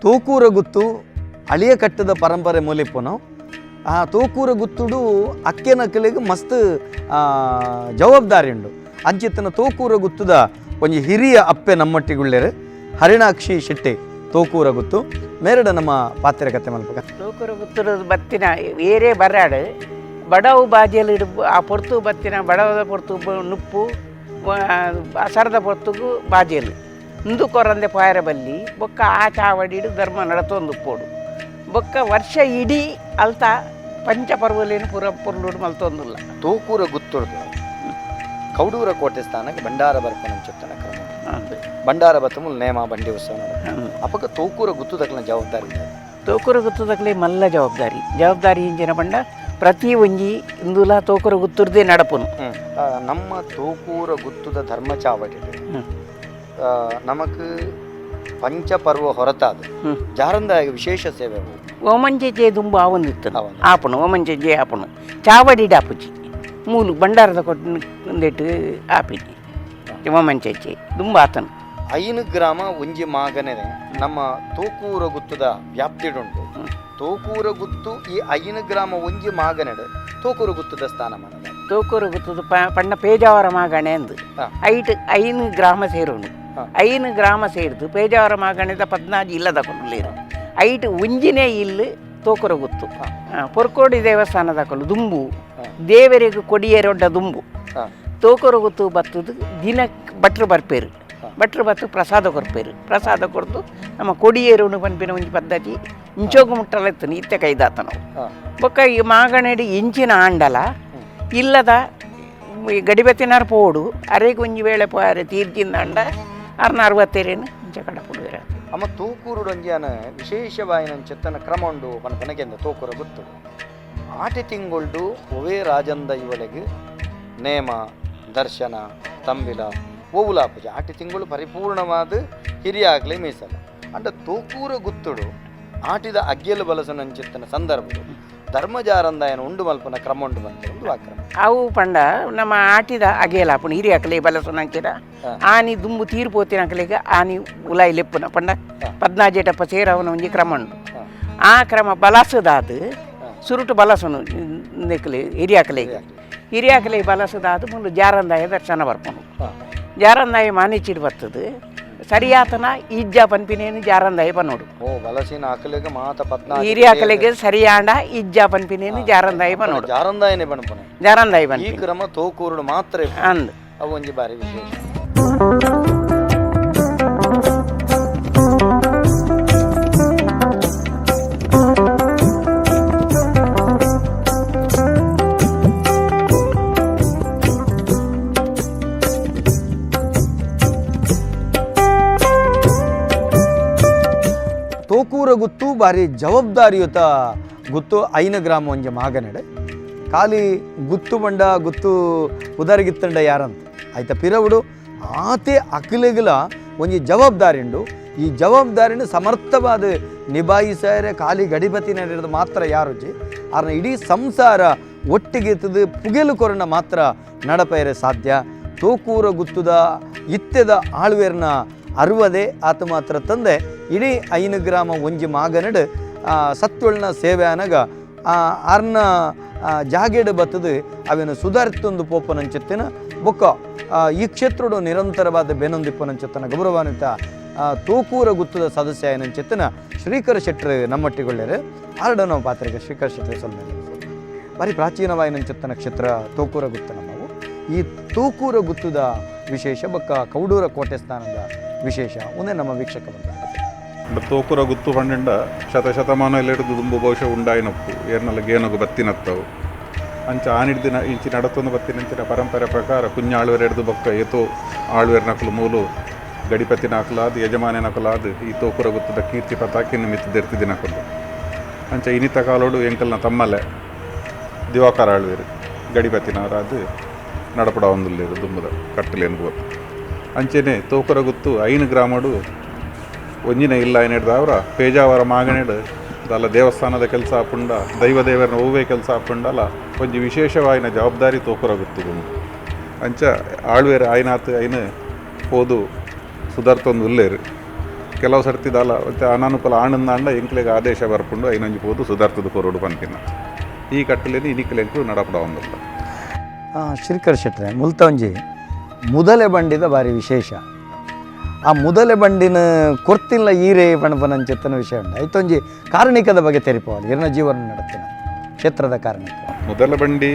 ತೋಕೂರ ಗುತ್ತು ಅಳಿಯ ಕಟ್ಟದ ಪರಂಪರೆ ಮೂಲಿಪ್ಪುನು. ಆ ತೋಕೂರ ಗುತ್ತುಡು ಅಕ್ಕೆನಕಲೆಗ್ ಮಸ್ತ್ ಜವಾಬ್ದಾರಿ ಉಂಡು. ಅಂಚಿತ್ತನ ತೋಕೂರ ಗುತ್ತುದ ಒಂಜಿ ಹಿರಿಯ ಅಪ್ಪೆ ನಮ್ಮೊಟ್ಟಿಗುಳ್ಳೇರು ಹರಿಣಾಕ್ಷಿ ಶೆಟ್ಟಿ ತೋಕೂರ ಗುತ್ತು ಮೇರಡ ನಮ್ಮ ಪಾತ್ರೆ ಕತೆ ಮಲ್ಪಕ. ತೋಕೂರ ಗುತ್ತುಡು ಬತ್ತಿನ ಏರೇ ಬರಾಡು ಬಡವು ಬಾಜಿಯಲ್ಲಿ ಆ ಪೊರ್ತು ಬತ್ತಿನ ಬಡವದ ಪೊರ್ತು ನುಪ್ಪು ಅಸರದ ಪೊರ್ತುಗು ಬಾಜಿಯಲ್ಲಿ ಇಂದು ಕೊರಂದೆ ಪಾಯರ ಬಲ್ಲಿ ಬೊಕ್ಕ ಆ ಚಾವಡಿಡು ಧರ್ಮ ನಡತೊಂದು ಪೋಡು. ಬೊಕ್ಕ ವರ್ಷ ಇಡೀ ಅಲ್ತ ಪಂಚಪರ್ವಲೇನು ಪೂರ ಪೊರ್ಲುಡು ಮಲ್ತೊಂದುಲ್ಲ. ತೋಕೂರ ಗುತ್ತುರ್ದು ಕೌಡೂರ ಕೋಟೆ ಸ್ಥಾನಕ್ಕೆ ಭಂಡಾರ ಬರ್ಪನಂಚಿತ್ತನ ಕ್ರಮ. ಭಂಡಾರ ಬತ್ತಮುಲ್ ನೇಮ ಬಂಡಿ ಉತ್ಸವ ಅಪಕ ತೋಕೂರ ಗುತ್ತು ತಕ್ಕನ ಜವಾಬ್ದಾರಿ. ತೋಕೂರ ಗುತ್ತದಕ್ಕಲೇ ಮಲ್ಲ ಜವಾಬ್ದಾರಿ. ಜವಾಬ್ದಾರಿ ಇಂಚಿನ ಪಂಡ ಪ್ರತಿ ಒಂಜಿ ಇಂದುಲ ತೋಕೂರ ಗುತ್ತುರ್ದೇ ನಡಪುನು. ನಮ್ಮ ತೋಕೂರ ಗುತ್ತುದ ಧರ್ಮ ಚಾವಡಿ ನಮಕ್ ಪಂಚಪರ್ವ ಹೊರತಾದ ಜಾರಂದಾಯ ವಿಶೇಷ ಸೇವೆ. ಓಮಂಚೆ ದುಂಬು ಆವೊಂದಿತ್ತು ಆಪಣು ಓಮಂಚೆ ಆಪಣು ಚಾವಡಿ ಡಾಪುಜಿ ಮೂಲು ಭಂಡಾರದ ಕೊಟ್ಟು ಆಪಿನಿ ಓಮಂಚೆ ದುಂಬು ಆತನು. 5 ಗ್ರಾಮ ಒಂಜಿ ಮಾಗನೆ ನಮ್ಮ ತೋಕೂರ ಗುತ್ತದ ವ್ಯಾಪ್ತಿಡುಂಟು. ತೋಕೂರ ಗುತ್ತು ಈ 5 ಗ್ರಾಮ ಒಂಜಿ ಮಾಗನೆಡು ತೋಕೂರ ಗುತ್ತದ ಸ್ಥಾನಮಾನ. ತೋಕೂರ ಗುತ್ತದ ಪಣ್ಣ ಪೇಜಾವರ ಮಾಗಣೆ ಅಂದು ಐಟ್ 5 ಗ್ರಾಮ ಸೇರುಂಡು. 5 ಗ್ರಾಮ ಸೇರಿದು ಪೇಜಾವರ ಮಾಗಣೆದ 14 ಇಲ್ಲದ ಕೊಂಡ್ಲೇರು ಐಟ್ ಒಂಜಿನೇ ಇಲ್ಲು ತೋಕೂರ ಗುತ್ತು. ಪೊರ್ಕೋಡಿ ದೇವಸ್ಥಾನದ ಕೊಲು ದುಂಬು ದೇವರಿಗೆ ಕೊಡಿಯೇರೊಡ್ಡ ದುಂಬು ತೋಕೂರ ಗುತ್ತು ಬತ್ತದು ದಿನ ಭಟ್ರು ಬರ್ಪೇರು. ಭಟ್ರು ಬತ್ತು ಪ್ರಸಾದ ಕೊರ್ಪೇರು. ಪ್ರಸಾದ ಕೊರ್ದು ನಮ್ಮ ಕೊಡಿಯೇರುನು ಪನ್ಪಿನ ಒಂಜಿ ಪದ್ಧತಿ ಇಂಚೋಗು ಮುಟ್ಟಲ ಇತ್ತು ಇತ್ತೆ ಕೈದಾತ ನಾವು. ಬೊಕ್ಕ ಈ ಮಾಗಣೆಡು ಇಂಚಿನ ಆಂಡಲ ಇಲ್ಲದ ಈ ಗಡಿಬತ್ತಿನಾರು ಪೋಡು ಅರೆಗೆ ಒಂಜಿ ವೇಳೆ ಪೋಯಾರೆ ತೀರ್ಜಿಂದ ಅಂಡ ಅರ್ನ 60 ಇಂಚ ಕಡ ಪುಡುವೆರ. ಅಮ್ಮ ತೋಕೂರುಡು ಒಂಜಿಯಾನ ವಿಶೇಷವಾಯಿನ ಚೆತ್ತನ ಕ್ರಮ ಉಂಡು ಪನಕೆಂದ ತೋಕೂರ ಗೊತ್ತು. ಆಟೆ ತಿಂಗೊಳ್ಡು ಒವೇ ರಾಜಂದ ಇವಳಿಗೆ ನೇಮ ದರ್ಶನ ತಂಬಿಲ ಓವುಲಾಪುಜ ಆಟೆ ತಿಂಗಳು ಪರಿಪೂರ್ಣವಾದ ಹಿರಿಯಾಗಲೇ ಮೀಸಲ. ಅಂಡ ತೋಕೂರ ಗುತ್ತುಡು ಆಟಿದ ಅಗ್ಗೆಲು ಬಲಸನಂಚಿತ್ತನ ಸಂದರ್ಭ ಧರ್ಮಜಾರಂದಾಯನ ಉಂಡು ಮಲ್ಪನ ಕ್ರಮ ಉಂಡು ಬಂತ ಒಂದು ಆಕ್ರಮ. ಅವು ಪಂಡ ನಮ್ಮ ಆಟಿದ ಅಗೇಲಾಪುಣ ಹಿರಿಯಾಕಲೆ ಬಲಸನಂಚಿರ ಆನಿ ದುಂಬು ತೀರ್ಪೋತಿನಕಲಿಗೆ ಆನಿ ಉಲಾಯಿ ಲೆಪ್ಪುನ ಪಂಡ 14 ಸೇರವನ ಒಂಜಿ ಕ್ರಮ ಉಂಡು. ಆ ಕ್ರಮ ಬಲಸದಾದ ಸುರುಟು ಬಲಸನು ನೆಕ್ಲೆ ಹಿರಿಯಾಕಲೆಗೆ ಹಿರಿಯಾಕಲೆ ಬಲಸದಾದ ಮುಂದೆ ಜಾರಂದಾಯ ದರ್ಶನ ಬರ್ಪುನು. ಜಾರಂದಾಯ ಮಾನಿಚಿಡ್ ಬರ್ತದೆ ಸರಿಯಾತನ ಇಜ್ಜ ಪನ್ಪಿನೇನು ಜಾರಂದಾಯ ಬನ್ನೋಡು. ಓ ಬಲಸಿನ ಅಕಲೆಗೆ ಮಾತ ಹಿರಿಯಾಕಲೆಗೆ ಸರಿಯಾಂಡ ಇಜ್ಜ ಪನ್ಪಿನೇನು ಜಾರಂದಾಯ ಬನ್ನೋಡು. ಜಾರಂದಾಯನೇ ಬನ್ಪುನೆ ಜಾರಂದಾಯ ಬನ್ ಈ ಕ್ರಮ ತೋಕೂರುಡು ಮಾತ್ರ ಅಂದ್ ಅವು ಒಂಜಿ ಬಾರಿ ವಿಶೇಷ. ತೋಕೂರ ಗುತ್ತು ಭಾರಿ ಜವಾಬ್ದಾರಿಯುತ ಗುತ್ತು. 5 ಗ್ರಾಮ ಒಂಜಿ ಮಾಗನೆಡೆ ಖಾಲಿ ಗುತ್ತು ಬಂಡ ಗುತ್ತು ಉದರ್ಗಿತ್ತಂಡ ಯಾರಂತ ಆಯ್ತ ಪಿರವುಡು ಆತೆ ಅಕ್ಲೆಗಲ ಒಂಜಿ ಜವಾಬ್ದಾರಿ ಉಂಡು. ಈ ಜವಾಬ್ದಾರಿನ ಸಮರ್ಥವಾದ ನಿಭಾಯಿಸಾರೆ ಖಾಲಿ ಗಡಿಪತಿ ನಡೆಯೋದು ಮಾತ್ರ ಯಾರುಜಿ ಆರ್ನ ಇಡೀ ಸಂಸಾರ ಒಟ್ಟಿಗೆ ಇತ್ತದು ಪುಗೆಲು ಕೊರಣ ಮಾತ್ರ ನಡಪೈರೆ ಸಾಧ್ಯ. ತೋಕೂರ ಗುತ್ತುದ ಇತ್ತೆದ ಆಳ್ವೇರ್ನ ಅರುವದೆ ಆತ ಮಾತ್ರ ತಂದೆ ಇಡೀ 5 ಗ್ರಾಮ ಒಂಜಿ ಮಾಗನಡು ಸತ್ವಳ್ನ ಸೇವೆ ಅನಗ ಆರ್ನ ಜಾಗೆಡು ಬತ್ತದು ಅವೇನು ಸುಧಾರಿತೊಂದು ಪೋಪನಂಚಿತ್ತಿನ ಬೊಕ್ಕ ಈ ಕ್ಷೇತ್ರಡು ನಿರಂತರವಾದ ಬೆನೊಂದಿಪ್ಪನಂಚಿತ್ತನ ಗೌರವಾನ್ವಿತ ತೋಕೂರ ಗುತ್ತದ ಸದಸ್ಯ ಏನಂಚಿತ್ತನ ಶ್ರೀಕರ ಶೆಟ್ಟರು ನಮ್ಮಟ್ಟಿಗೊಳ್ಳೇರು. ಆರಡನ ಪಾತ್ರೆಗೆ ಶ್ರೀಕರ ಶೆಟ್ಟರು ಸೊಲ್ಲೆ ಭಾರಿ ಪ್ರಾಚೀನವಾಯಿನಂಚಿತ್ತನ ಕ್ಷೇತ್ರ ತೋಕೂರ ಗುತ್ತ ನಮ್ಮವು. ಈ ತೋಕೂರ ಗುತ್ತದ ವಿಶೇಷ ಬೊಕ್ಕ ಕೌಡೂರ ಕೋಟೆ ಸ್ಥಾನದ ವಿಶೇಷ ಒಂದೇ ನಮ್ಮ ವೀಕ್ಷಕ ಬಂದ. ತೋಕೂರ ಗುತ್ತು ಪಂಡೆಂಡ ಶತಶತಮಾನ ಎಲ್ಲೆಡ್ದು ದುಂಬು ಬಹುಶಃ ಉಂಡಾಯಿನಪ್ಪು ಏರ್ನಲ್ಲ ಗೇನಗು ಬತ್ತಿನತ್ತವು ಅಂಚ ಆನಿಡ್ದಿನ ಇಂಚಿ ನಡತೊಂದು ಬತ್ತಿನಂಚಿನ ಪರಂಪರೆ ಪ್ರಕಾರ ಕುഞ്ഞಾಳುವೆರೆಡ್ದು ಬೊಕ್ಕ ಏತೋ ಆಳ್ವೆರ್ನಕುಲು ಮೂಲು ಗಡಿಪತಿನಕುಲಾದ್ ಯಜಮಾನನಕುಲಾದ್ ಈ ತೋಕೂರ ಗುತ್ತದ ಕೀರ್ತಿ ಪತಾಕಿನ ಮಿತ್ತದೆರ್ತಿದಿನಕುಲು. ಅಂಚ ಇನಿತ ಕಾಲೋಡು ಎಂಕಲ್ನ ತಮ್ಮಲೆ ದಿವಾಕರ ಆಳ್ವೇರು ಗಡಿಪತಿನವರಾದ ನಡಪಡ ಒಂದುಲ್ಲೇರು ದುಂಬುದ ಕಟ್ಟಲೇನು ಬೋದು. ಅಂಚೆನೆ ತೋಕೂರ ಗುತ್ತು 5 ಗ್ರಾಮಡು ಒಂಜಿನ ಇಲ್ಲ ಏನಿಡ್ದವರ ಪೇಜಾವರ ಮಾಗಣೆಡು ದಲ್ಲ ದೇವಸ್ಥಾನದ ಕೆಲಸ ಆಪುಂಡ ದೈವ ದೇವರನ್ನ ಹೂವೇ ಕೆಲಸ ಆಪುಂಡಲ್ಲ ಒಂಜಿ ವಿಶೇಷವಾಯಿನ ಜವಾಬ್ದಾರಿ ತೋಕೂರ ಗುತ್ತು. ಅಂಚ ಆಳ್ವೇರು ಆಯ್ನಾತ್ ಐನು ಪೋದು ಸುಧಾರ್ತೊಂದು ಉಲ್ಲೇರು. ಕೆಲವು ಸರ್ತಿ ದಾಲ ಮತ್ತು ಅನಾನುಕೂಲ ಆಣಂದಾಂಡ ಎಂಕ್ಲೆಗೆ ಆದೇಶ ಬರ್ಪುಂಡು ಐನೊಂಜಿ ಪೋದು ಸುಧಾರ್ತದ ಕೊರೋಡು ಪನ್ಪಿನ ಈ ಕಟ್ಟಲೇನು ಇನಿಕ್ಲೆಂಕು ನಡಪಡ ಒಂದಿಲ್ಲ. ಶ್ರೀಕರ್ ಶೆಟ್ರೆ ಮುಲ್ತ ಒಂಜಿ ಮುದಲೆ ಬಂಡಿದ ಭಾರಿ ವಿಶೇಷ. ಆ ಮುದಲೆ ಬಂಡಿನ ಕೊರ್ತಿಲ್ಲ ಈರೇ ಪಣಪನಂಚಿತ್ತನ ವಿಷಯ ಉಂಟು. ಐತೊಂಜಿ ಕಾರಣಿಕದ ಬಗ್ಗೆ ತೆರಿಪವಾಲಿ ಇರ್ನ ಜೀವನ ನಡತಿನ ಕ್ಷೇತ್ರದ ಕಾರಣಿಕ. ಮೊದಲ ಬಂಡಿ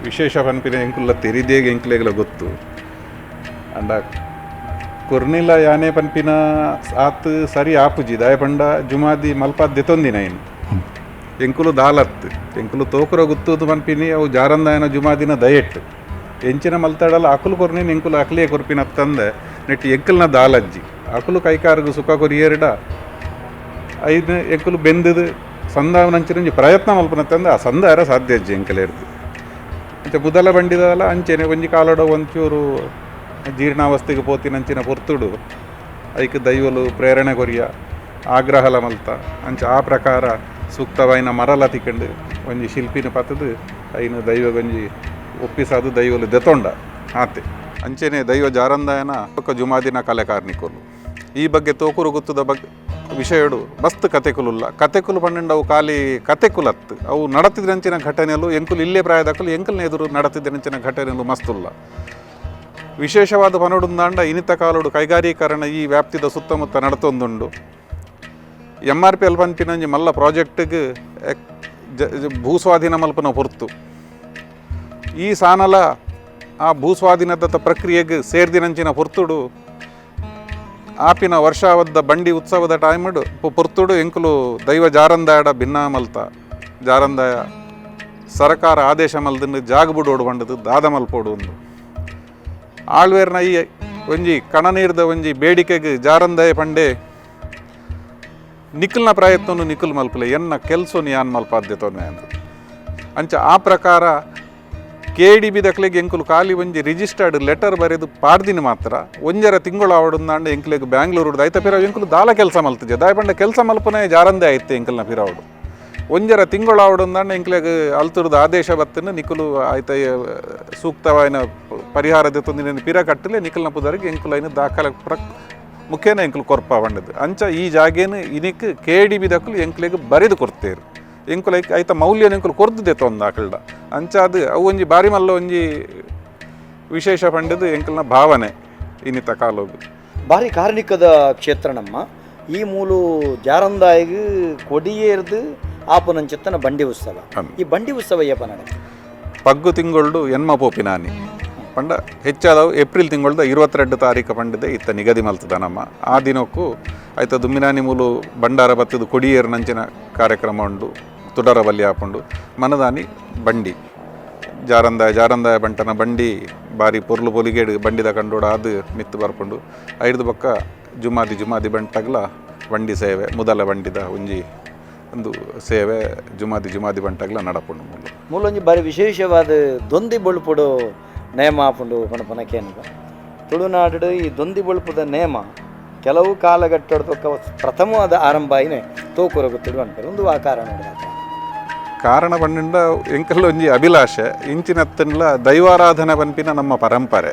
ವಿಶೇಷ ಪನ್ಪಿನ ಎಂಕುಲ್ಲ ತೆರಿದೇಗೆ ಎಂಕ್ಲೆಗ್ಲ ಗೊತ್ತು. ಅಂಡ ಕೊರ್ನಿಲ ಯಾನೆ ಪನ್ಪಿನ ಆತ್ ಸರಿ ಆಪುಜಿ ದಾಯ ಪಂಡ ಜುಮಾದಿ ಮಲ್ಪಾದ್ ದೆತೊಂದಿನ ಇನ್ ಎಂಕುಲು ದಾಲತ್ ಎಂಕುಲು ತೋಕುರ ಗುತ್ತುದು ಪನ್ಪಿನಿ ಅವು ಜಾರಂದಾಯನ ಜುಮಾದಿನ ದಯೆಟ್ ಎಂಚಿನ ಮಲ್ತಾಡಲ ಅಕುಲು ಕೊರ್ನಿನ ಎಂಕುಲು ಅಕ್ಲಿಯೇ ಕೊರ್ಪಿನ ತಂದೆ ನೆಟ್ ಎಂಕಲ್ನ ದಾಲಜ್ಜಿ ಅಕುಲು ಕೈಕಾರ್ಗು ಸುಖ ಕೊರಿಯರ್ಡ ಐದು ಎಂಕುಲು ಬೆಂದದು ಸಂದಾವನಂಚಿನ ಪ್ರಯತ್ನ ಮಲ್ಪನ ತಂದೆ ಆ ಸಂದಾರ ಸಾಧ್ಯ ಅಜ್ಜಿ ಎಂಕಲೇರ್ದು. ಅಂಚೆ ಬುದಲ ಬಂಡಿದಲ್ಲ ಅಂಚೆನೆ ಒಂಜಿ ಕಾಲಡ ಒಂಚೂರು ಜೀರ್ಣಾವಸ್ಥೆಗೆ ಪೋತಿನಂಚಿನ ಪೊರ್ತುಡು ಐಕ್ ದೈವಲು ಪ್ರೇರಣೆ ಕೊರಿಯ ಆಗ್ರಹಲ ಮಲ್ತ ಅಂಚೆ ಆ ಪ್ರಕಾರ ಸೂಕ್ತವಾಯಿನ ಮರಲ ತಿಕ್ಕಂಡು ಒಂಜಿ ಶಿಲ್ಪಿನ ಪತ್ತದು ಐನು ದೈವಗೊಂಜಿ ಒಪ್ಪಿಸಾದು ದೈವಲು ದೆತೊಂಡ ಆತೆ. ಅಂಚೆನೆ ದೈವ ಜಾರಂದಾಯನ ಬೊಕ್ಕ ಜುಮಾದಿನ ಕಲೆಕಾರ್ನಿಕೋಲು ಈ ಬಗ್ಗೆ ತೋಕುರು ಗುತ್ತದ ಬಗ್ಗೆ ವಿಷಯಡು ಮಸ್ತ್ ಕತೆಕುಲುಲ್ಲ. ಕತೆಕುಲು ಪನ್ನೊಂಡು ಅವು ಖಾಲಿ ಕತೆಕುಲತ್ತು ಅವು ನಡತಿದ್ರಂಚಿನ ಘಟನೆಲು ಎಂಕುಲು ಇಲ್ಲೇ ಪ್ರಾಯದಕ್ಕಲು ಎಂಕಲ್ನ ಎದುರು ನಡತಿದ್ರಂಚಿನ ಘಟನೆಲು ಮಸ್ತುಲ್ಲ. ವಿಶೇಷವಾದ ಪನೊಡುಂದಾಂಡ ಇನಿತ ಕಾಲೋಡು ಕೈಗಾರೀಕರಣ ಈ ವ್ಯಾಪ್ತಿದ ಸುತ್ತಮುತ್ತ ನಡತೊಂದುಂಡು. M R P L ಪನ್ಪಿನ ಒಂಜಿ ಮಲ್ಲ ಪ್ರಾಜೆಕ್ಟ್ಗೆ ಭೂಸ್ವಾಧೀನ ಮಲ್ಪನ ಹೊರ್ತು ಈ ಸಾನಲ ಆ ಭೂಸ್ವಾಧೀನದ ಪ್ರಕ್ರಿಯೆಗೆ ಸೇರ್ದಿನಂಚಿನ ಹೊರ್ತುಡು ಆಪಿನ ವರ್ಷಾವದ್ದ ಬಂಡಿ ಉತ್ಸವದ ಟೈಮುಡು ಪೊರ್ತುಡು ಎಂಕುಲು ದೈವ ಜಾರಂದಾಯಡ ಭಿನ್ನ ಮಲ್ತ ಜಾರಂದಾಯ ಸರಕಾರ ಆದೇಶ ಮಲ್ದನ್ನು ಜಾಗ ಬುಡೋಡು ಬಂಡದು ದಾದ ಮಲ್ಪೋಡು ಒಂದು ಆಳ್ವೇರ್ನ ಈ ಒಂಜಿ ಕಣನೀರ್ದ ಒಂಜಿ ಬೇಡಿಕೆಗೆ ಜಾರಂದಾಯ ಪಂಡೆ ನಿಖಲ್ನ ಪ್ರಯತ್ನನು ನಿಖಲ್ ಮಲ್ಪಲೆ ಎನ್ನ ಕೆಲಸನು ಯಾನ್ ಮಲ್ಪಾದ್ಯತೋನೆ ಅಂತ ಅಂಚ ಆ ಪ್ರಕಾರ K D B ದಕ್ಲೆಗ್ ಎಂಕುಲು ಖಾಲಿ ಒಂಜಿ ರಿಜಿಸ್ಟರ್ಡ್ ಲೆಟರ್ ಬರೆದು ಪಾಡ್ದಿನ ಮಾತ್ರ ಒಂಜರ ತಿಂಗಳು ಆವಡುಂದಾಂಡ ಎಂಕ್ಲೆಗ್ ಬ್ಯಾಂಗ್ಳೂರು ಐತ ಪಿರಾವ್ ಎಂಕುಲು ದಾಲ ಕೆಲಸ ಮಲ್ತಿದ್ದೆ ದಾಯ ಪಂಡ ಕೆಲಸ ಮಲ್ಪನೆ ಜಾರಂದೆ ಆಯ್ತು ಎಂಕಲ್ನ ಪಿರಾವಡು ಒಂಜರ ತಿಂಗಳು ಆವಡುಂದಾಂಡ ಎಂಕ್ಲೆಗ್ ಅಲ್ತುರ್ದ ಆದೇಶ ಬತ್ತನ ನಿಕುಲು ಆಯ್ತ ಸೂಕ್ತವಾಯಿನ ಪರಿಹಾರ ದೆತ್ತೊಂದಿನ ಪಿರ ಕಟ್ಟಲೆ ನಿಕಲ್ನ ಪುದರಿಗೆ ಎಂಕುಲು ಐನ ದಾಖಲೆ ಮುಖ್ಯನ ಎಂಕುಲು ಕೊರ್ಪ ಬಂಡದು ಅಂಚ ಈ ಜಾಗೇನು ಇನಿಕ್ K D B ದಕ್ಕಲು ಎಂಕ್ಲೆಗ್ ಬರೆದು ಕೊಡ್ತೇರು ಎಂಕುಲು ಐಕ್ ಐತ ಮೌಲ್ಯನ ಎಂಕುಲು ಕೊರ್ದುದೆ ತೊಂದು ಆಕಲ್ಡ ಅಂಚ ಅದು ಅವು ಒಂಜಿ ಬಾರಿ ಮಲ್ಲ ಒಂಜಿ ವಿಶೇಷ ಪಂಡದು ಎಂಕಲ್ನ ಭಾವನೆ ಇನ್ನಿತ ಕಾಲೋಗು. ಭಾರಿ ಕಾರ್ಣಿಕದ ಕ್ಷೇತ್ರ ನಮ್ಮ ಈ ಮೂಲು ಜಾರಂದಾಯಿಗೆ ಕೊಡಿಯೇರ್ದು ಆಪನಂಚಿತ್ತನ ಬಂಡಿ ಉತ್ಸವ. ಈ ಬಂಡಿ ಉತ್ಸವ ಏಪ ನಡೆ ಪಗ್ಗು ತಿಂಗಳು ಎನ್ಮ ಪೋಪಿನಾನಿ ಪಂಡ ಹೆಚ್ಚಾದವು ಏಪ್ರಿಲ್ ತಿಂಗಳದ 22 ತಾರೀಕು ಪಂಡದೆ ಇತ್ತ ನಿಗದಿ ಮಲ್ತದ ನಮ್ಮ ಆ ದಿನಕ್ಕೂ ಆಯ್ತ ದುಮ್ಮಿನಾನಿ ಮೂಲು ಬಂಡಾರ ಬತ್ತದು ಕೊಡಿಯೇರು ನಂಚಿನ ಕಾರ್ಯಕ್ರಮ ಉಂಡು ತುಡರ ಬಲಿ ಆಪುಂಡು ಮನದಾನಿ ಬಂಡಿ ಜಾರಂದಾಯ ಜಾರಂದಾಯ ಬಂಟನ ಬಂಡಿ ಬಾರಿ ಪೊರ್ಲು ಪೊಲಿಗೇಡು ಬಂಡಿದ ಕಂಡೋಡ ಅದು ಮಿತ್ತು ಬರ್ಪುಂಡು ಐದು ಬೊಕ್ಕ ಜುಮಾದಿ ಜುಮಾದಿ ಬಂಟಗ್ಲ ಬಂಡಿ ಸೇವೆ ಮುದಲ ಬಂಡಿದ ಒಂಜಿ ಒಂದು ಸೇವೆ ಜುಮಾದಿ ಜುಮಾದಿ ಬಂಟಗ್ಲ ನಡಪುಂಡು ಮೂಲು. ಮೂಲೊಂಜಿ ಬಾರಿ ವಿಶೇಷವಾದ ದೊಂದಿ ಬೊಳ್ಪುಡು ನೇಮ ಆಪುಂಡು ಪಣಪನ ಕೇನುಗ ತುಳುನಾಡು ಈ ದೊಂದಿ ಬೊಳ್ಪುದ ನೇಮ ಕೆಲವು ಕಾಲಘಟ್ಟದ ಪ್ರಥಮವಾದ ಆರಂಭ ಆಯಿನೇ ತೋಕುರ ಗೊತ್ತಿಡು ಅನ್ಪೇರು ಒಂದು ಆ ಕಾರಣ ಕಾರಣ ಪಂಡ ಎಂಕಲ್ಲ ಒಂಜಿ ಅಭಿಲಾಷೆ ಇಂಚಿನತ್ತನ್ಲ ದೈವಾರಾಧನೆ ಪನ್ಪಿನ ನಮ್ಮ ಪರಂಪರೆ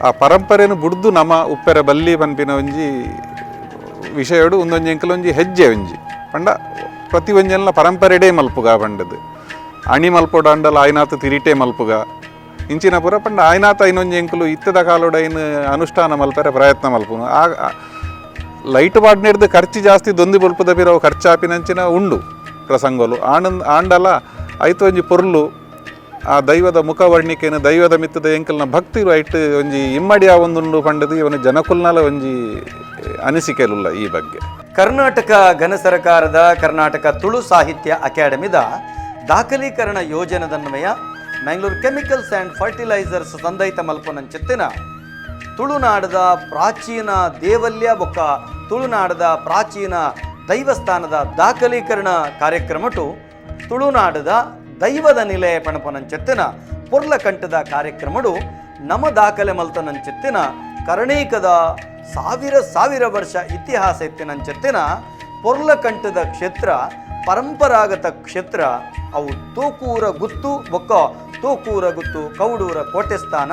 ಆ ಪರಂಪರೆನು ಬುಡ್ದು ನಮ್ಮ ಉಪ್ಪೆರೆ ಬಲ್ಲಿ ಪನ್ಪಿನ ಒಂಜಿ ವಿಷಯಡು ಒಂದೊಂಜಿ ಎಂಕಲೊಂಜಿ ಹೆಜ್ಜೆ ಒಂಜಿ ಪಂಡ ಪ್ರತಿ ಒಂಜೆಲ್ಲ ಪರಂಪರೆಡೇ ಮಲ್ಪುಗ ಪಂಡದು ಅಣಿ ಮಲ್ಪೋಡ ಅಂಡಲ ಆಯ್ನಾತ ತಿರಿಟೆ ಮಲ್ಪುಗ ಇಂಚಿನ ಪುರ ಪಂಡ ಆಯ್ನಾತ ಐನೊಂಜಿ ಎಂಕುಲು ಇತ್ತದ ಕಾಲೋಡ ಐನು ಅನುಷ್ಠಾನ ಮಲ್ಪರೆ ಪ್ರಯತ್ನ ಮಲ್ಪುನು ಆ ಲೈಟ್ ಬಾಡ್ನೆಡ್ದು ಖರ್ಚು ಜಾಸ್ತಿ ದೊಂದಿ ಬೊಲ್ಪುದ ಪಿರವು ಖರ್ಚಾಪಿನಂಚಿನ ಉಂಡು ಪ್ರಸಂಗಲು ಆನಂದ್ ಆಂಡಲ ಐತ ಒಂಜಿ ಪೊರ್ಲು ಆ ದೈವದ ಮುಖವರ್ಣಿಕೆನು ದೈವದ ಮಿತ್ತದ ಎಂಕಲ್ನ ಭಕ್ತಿ ಐಟ್ ಒಂಜಿ ಇಮ್ಮಡಿ ಒಂದುಂಡು ಪಂಡದು ಇವನ ಜನಕುಲ್ನಲ ಒಂಜಿ ಅನಿಸಿಕೆಲುಲ್ಲ ಈ ಬಗ್ಗೆ. ಕರ್ನಾಟಕ ಘನ ಸರ್ಕಾರದ ಕರ್ನಾಟಕ ತುಳು ಸಾಹಿತ್ಯ ಅಕಾಡೆಮಿದ ದಾಖಲೀಕರಣ ಯೋಜನೆದನ್ವಯ ಮ್ಯಾಂಗ್ಳೂರು chemicals and fertilisers ಸಂದೈತ ಮಲ್ಪನಂಚಿತ್ತಿನ ತುಳುನಾಡದ ಪ್ರಾಚೀನ ದೇವಲ್ಯ ಬೊಕ್ಕ ತುಳುನಾಡದ ಪ್ರಾಚೀನ ದೈವಸ್ಥಾನದ ದಾಖಲೀಕರಣ ಕಾರ್ಯಕ್ರಮಟು ತುಳುನಾಡದ ದೈವದ ನಿಲೆ ಪಣಪನಂಚೆತ್ತಿನ ಪೊರ್ಲಕಂಠದ ಕಾರ್ಯಕ್ರಮಡು ನಮ ದಾಖಲೆ ಮಲ್ತನಂಚೆತ್ತಿನ ಕರ್ಣೀಕದ ಸಾವಿರ ಸಾವಿರ ವರ್ಷ ಇತಿಹಾಸ ಎತ್ತಿನಂಚೆತ್ತಿನ ಪೊರ್ಲಕಂಠದ ಕ್ಷೇತ್ರ ಪರಂಪರಾಗತ ಕ್ಷೇತ್ರ ಅವು ತೋಕೂರ ಗುತ್ತು ಬೊಕ್ಕ ತೋಕೂರ ಗುತ್ತು ಕೌಡೂರ ಕೋಟೆಸ್ಥಾನ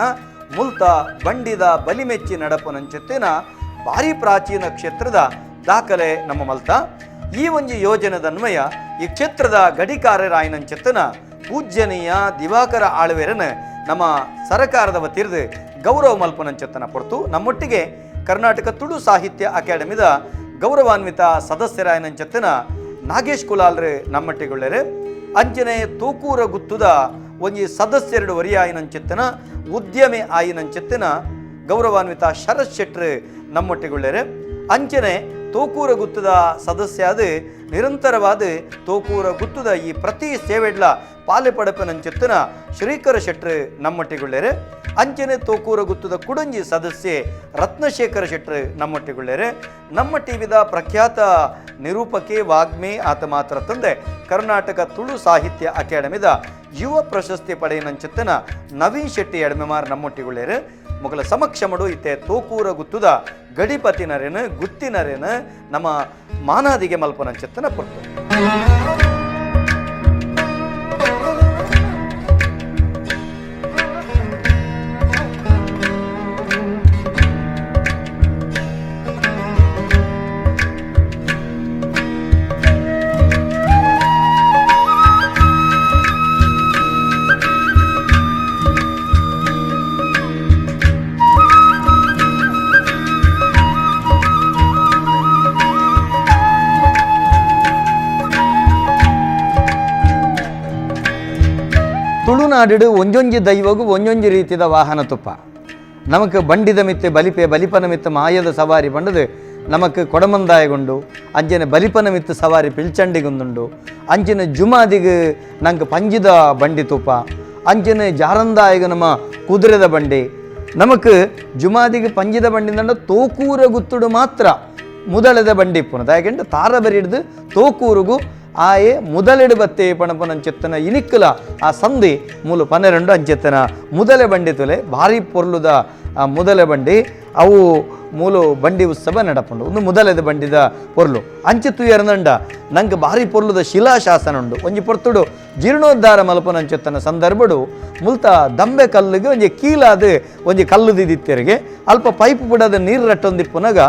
ಮುಲ್ತ ಬಂಡಿದ ಬಲಿಮೆಚ್ಚಿ ನಡಪನಂಚೆತ್ತಿನ ಭಾರಿ ಪ್ರಾಚೀನ ಕ್ಷೇತ್ರದ ದಾಖಲೆ ನಮ್ಮ ಮಲ್ತ. ಈ ಒಂಜಿ ಯೋಜನೆದನ್ವಯ ಈ ಕ್ಷೇತ್ರದ ಗಡಿಕಾರರಾಯನಂಚೆತ್ತನ ಪೂಜ್ಯನೀಯ ದಿವಾಕರ ಆಳ್ವೇರನ ನಮ್ಮ ಸರಕಾರದ ವತಿರ್ದು ಗೌರವ ಮಲ್ಪನಂಚೆತ್ತನ ಪೊರ್ತು ನಮ್ಮೊಟ್ಟಿಗೆ ಕರ್ನಾಟಕ ತುಳು ಸಾಹಿತ್ಯ ಅಕಾಡೆಮಿದ ಗೌರವಾನ್ವಿತ ಸದಸ್ಯರಾಯನಂಚೆತ್ತನ ನಾಗೇಶ್ ಕುಲಾಲ್ರು ನಮ್ಮಟ್ಟಿಗೊಳ್ಳರು. ಅಂಚನೆ ತೋಕೂರ ಗುತ್ತುದ ಒಂಜಿ ಸದಸ್ಯರು ವರಿಯಾಯಿನಂಚೆತ್ತನ ಉದ್ಯಮಿ ಆಯಿನಂಚೆತ್ತನ ಗೌರವಾನ್ವಿತ ಶರತ್ ಶೆಟ್ರು ನಮ್ಮೊಟ್ಟಿಗುಳ್ಳೇರು. ಅಂಚನೆ ತೋಕೂರ ಗುತ್ತದ ಸದಸ್ಯಾದ ನಿರಂತರವಾದ ತೋಕೂರ ಗುತ್ತದ ಈ ಪ್ರತಿ ಸೇವೆಡ್ಲ ಪಾಲೆ ಪಡಪನಂಚಿತ್ತನ ಶ್ರೀಕರ ಶೆಟ್ರು ನಮ್ಮೊಟ್ಟಿಗುಳ್ಳೇರು. ಅಂಚನೆ ತೋಕೂರ ಗುತ್ತದ ಕುಡಂಜಿ ಸದಸ್ಯೆ ರತ್ನಶೇಖರ ಶೆಟ್ರು ನಮ್ಮೊಟ್ಟಿಗುಳ್ಳೇರು. ನಮ್ಮ ಟಿವಿದ ಪ್ರಖ್ಯಾತ ನಿರೂಪಕಿ ವಾಗ್ಮಿ ಆತ ಮಾತ್ರ ತಂದೆ ಕರ್ನಾಟಕ ತುಳು ಸಾಹಿತ್ಯ ಅಕಾಡೆಮಿದ ಯುವ ಪ್ರಶಸ್ತಿ ಪಡೆಯನಂಚಿತ್ತನ ನವೀನ್ ಶೆಟ್ಟಿ ಎಡಮೆಮಾರ್ ನಮ್ಮೊಟ್ಟಿಗುಳ್ಳೇರು. ಮೊಗಲ ಸಮಕ್ಷಮಡು ಇತ್ತೆ ತೋಕೂರ ಗುತ್ತುದ ಗಡಿಪತಿನರೇನು ಗುತ್ತಿನರೇನು ನಮ್ಮ ಮಾನಾದಿಗೆ ಮಲ್ಪನಂಚಿತ್ತನ ಪೊರ್ತು. ತುಳುನಾಡು ಒಂಜೊಂಜಿ ದೈವಗು ಒಂಜೊಂಜಿ ರೀತಿಯ ವಾಹನ ತುಪ್ಪ. ನಮಕ್ ಬಂಡಿದ ಮಿತ್ತೆ ಬಲಿಪೆ ಬಲಿಪನ ಮಿತ್ತ ಮಾಯದ ಸವಾರಿ ಬಂಡದು ನಮಕ್ ಕೊಡಮಂದಾಯಗುಂಡು, ಅಂಚನೆ ಬಲಿಪನ ಮಿತ್ತ ಸವಾರಿ ಪಿಲ್ಚಂಡಿಗುಂದುಂಡು, ಅಂಚನೆ ಜುಮಾದಿಗೆ ನಂಗೆ ಪಂಜಿದ ಬಂಡಿ ತುಪ್ಪ, ಅಂಚನೆ ಜಾರಂದಾಯಗ ನಮ್ಮ ಕುದುರೆದ ಬಂಡಿ. ನಮಕ್ ಜುಮಾದಿಗೆ ಪಂಜಿದ ಬಂಡಿಂದ ತೋಕೂರ ಗುತ್ತುಡು ಮಾತ್ರ ಮುದಳೆದ ಬಂಡಿ ಇಪ್ಪುನ. ಯಾಕೆಂದ್ರೆ ತಾರ ಬರಿ ಹಿಡ್ದು ತೋಕೂರುಗು ಆಯೆ ಮುದಲೆಡು ಬತ್ತೆ ಪಣಪನ ಅಂಚೆತ್ತನ ಇನಿಕ್ಕಲ ಆ ಸಂಧಿ ಮೂಲು 12 ಅಂಚೆತ್ತನ ಮುದಲೆ ಬಂಡಿ ತುಲೆ ಭಾರಿ ಪೊರ್ಲುದ ಆ ಮುದಲೆ ಬಂಡಿ ಅವು ಮೂಲು ಬಂಡಿ ಉತ್ಸವ ನಡಪುಂಡು. ಒಂದು ಮುದಲೆದ ಬಂಡಿದ ಪೊರ್ಲು ಅಂಚೆತ್ತು ಎರದಂಡ ನಂಗೆ ಭಾರಿ ಪೊರ್ಲುದ ಶಿಲಾಶಾಸನ ಉಂಡು. ಒಂಜಿ ಪೊರ್ತುಡು ಜೀರ್ಣೋದ್ಧಾರ ಮಲ್ಪನ ಅಂಚೆತ್ತನ ಸಂದರ್ಭಡು ಮುಲ್ತ ದಂಬೆ ಕಲ್ಲಿಗೆ ಒಂಜಿ ಕೀಲಾದ ಒಂಜಿ ಕಲ್ಲು ದಿದಿತ್ತೆರಿಗೆ ಅಲ್ಪ ಪೈಪ್ ಬಿಡದ ನೀರು ರಟ್ಟೊಂದಿಪ್ಪುನಗ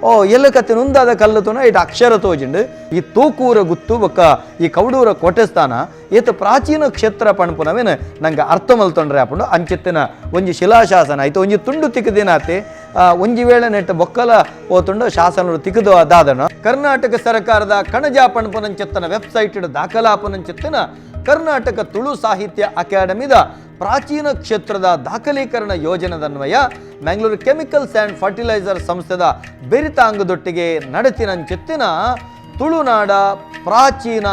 ಓ ಎಲ್ಲ ಕತೆ ನುಂದಾದ ಕಲ್ಲು ತೋನ ಇಟ್ಟು ಅಕ್ಷರ ತೋಜಿಂಡು. ಈ ತೋಕೂರ ಗುತ್ತು ಬೊಕ್ಕ ಈ ಕೌಡೂರ ಕೋಟೆಸ್ಥಾನ ಏತ ಪ್ರಾಚೀನ ಕ್ಷೇತ್ರ ಪಣಪುನವೇನು ನಂಗೆ ಅರ್ಥ ಮಲ್ತೊಂಡ್ರೆ ಆಪುಂಡು. ಅಂಚೆತ್ತಿನ ಒಂಜಿ ಶಿಲಾಶಾಸನ ಆಯ್ತು ಒಂಜಿ ತುಂಡು ತಿಕ್ಕದಿನಾತೆ ಒಂಜಿ ವೇಳೆ ನೆಟ್ಟ ಬೊಕ್ಕಲ ಓತುಂಡು ಶಾಸನ ತಿಕ್ಕದು ದಾದನ. ಕರ್ನಾಟಕ ಸರ್ಕಾರದ ಕಣಜ ಪಣಪುನಂಚೆತ್ತನ ವೆಬ್ಸೈಟ್ ದಾಖಲಾಪನಂಚೆತ್ತನ ಕರ್ನಾಟಕ ತುಳು ಸಾಹಿತ್ಯ ಅಕಾಡೆಮಿದ ಪ್ರಾಚೀನ ಕ್ಷೇತ್ರದ ದಾಖಲೀಕರಣ ಯೋಜನೆದನ್ವಯ ಮ್ಯಾಂಗ್ಳೂರು ಕೆಮಿಕಲ್ಸ್ ಆ್ಯಂಡ್ ಫರ್ಟಿಲೈಸರ್ ಸಂಸ್ಥೆದ ಬೆರಿತಾಂಗದೊಟ್ಟಿಗೆ ನಡೆತಿನಂಚೆತ್ತಿನ ತುಳುನಾಡ ಪ್ರಾಚೀನ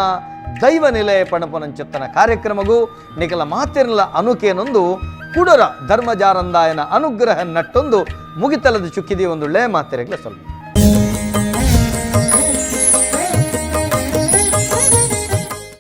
ದೈವ ನಿಲಯ ಪಣಪನಂಚೆತ್ತನ ಕಾರ್ಯಕ್ರಮಗೂ ನಿಕಲ ಮಾತಿರ್ಲ ಅನುಕೇನೊಂದು ಕುಡರ ಧರ್ಮಜಾರಂದಾಯನ ಅನುಗ್ರಹ ನಟ್ಟೊಂದು ಮುಗಿತಲದ ಚುಕ್ಕಿದಿ ಒಂದು ಮಾತಿರಗ್ಲ ಸ್ವಲ್ಪ.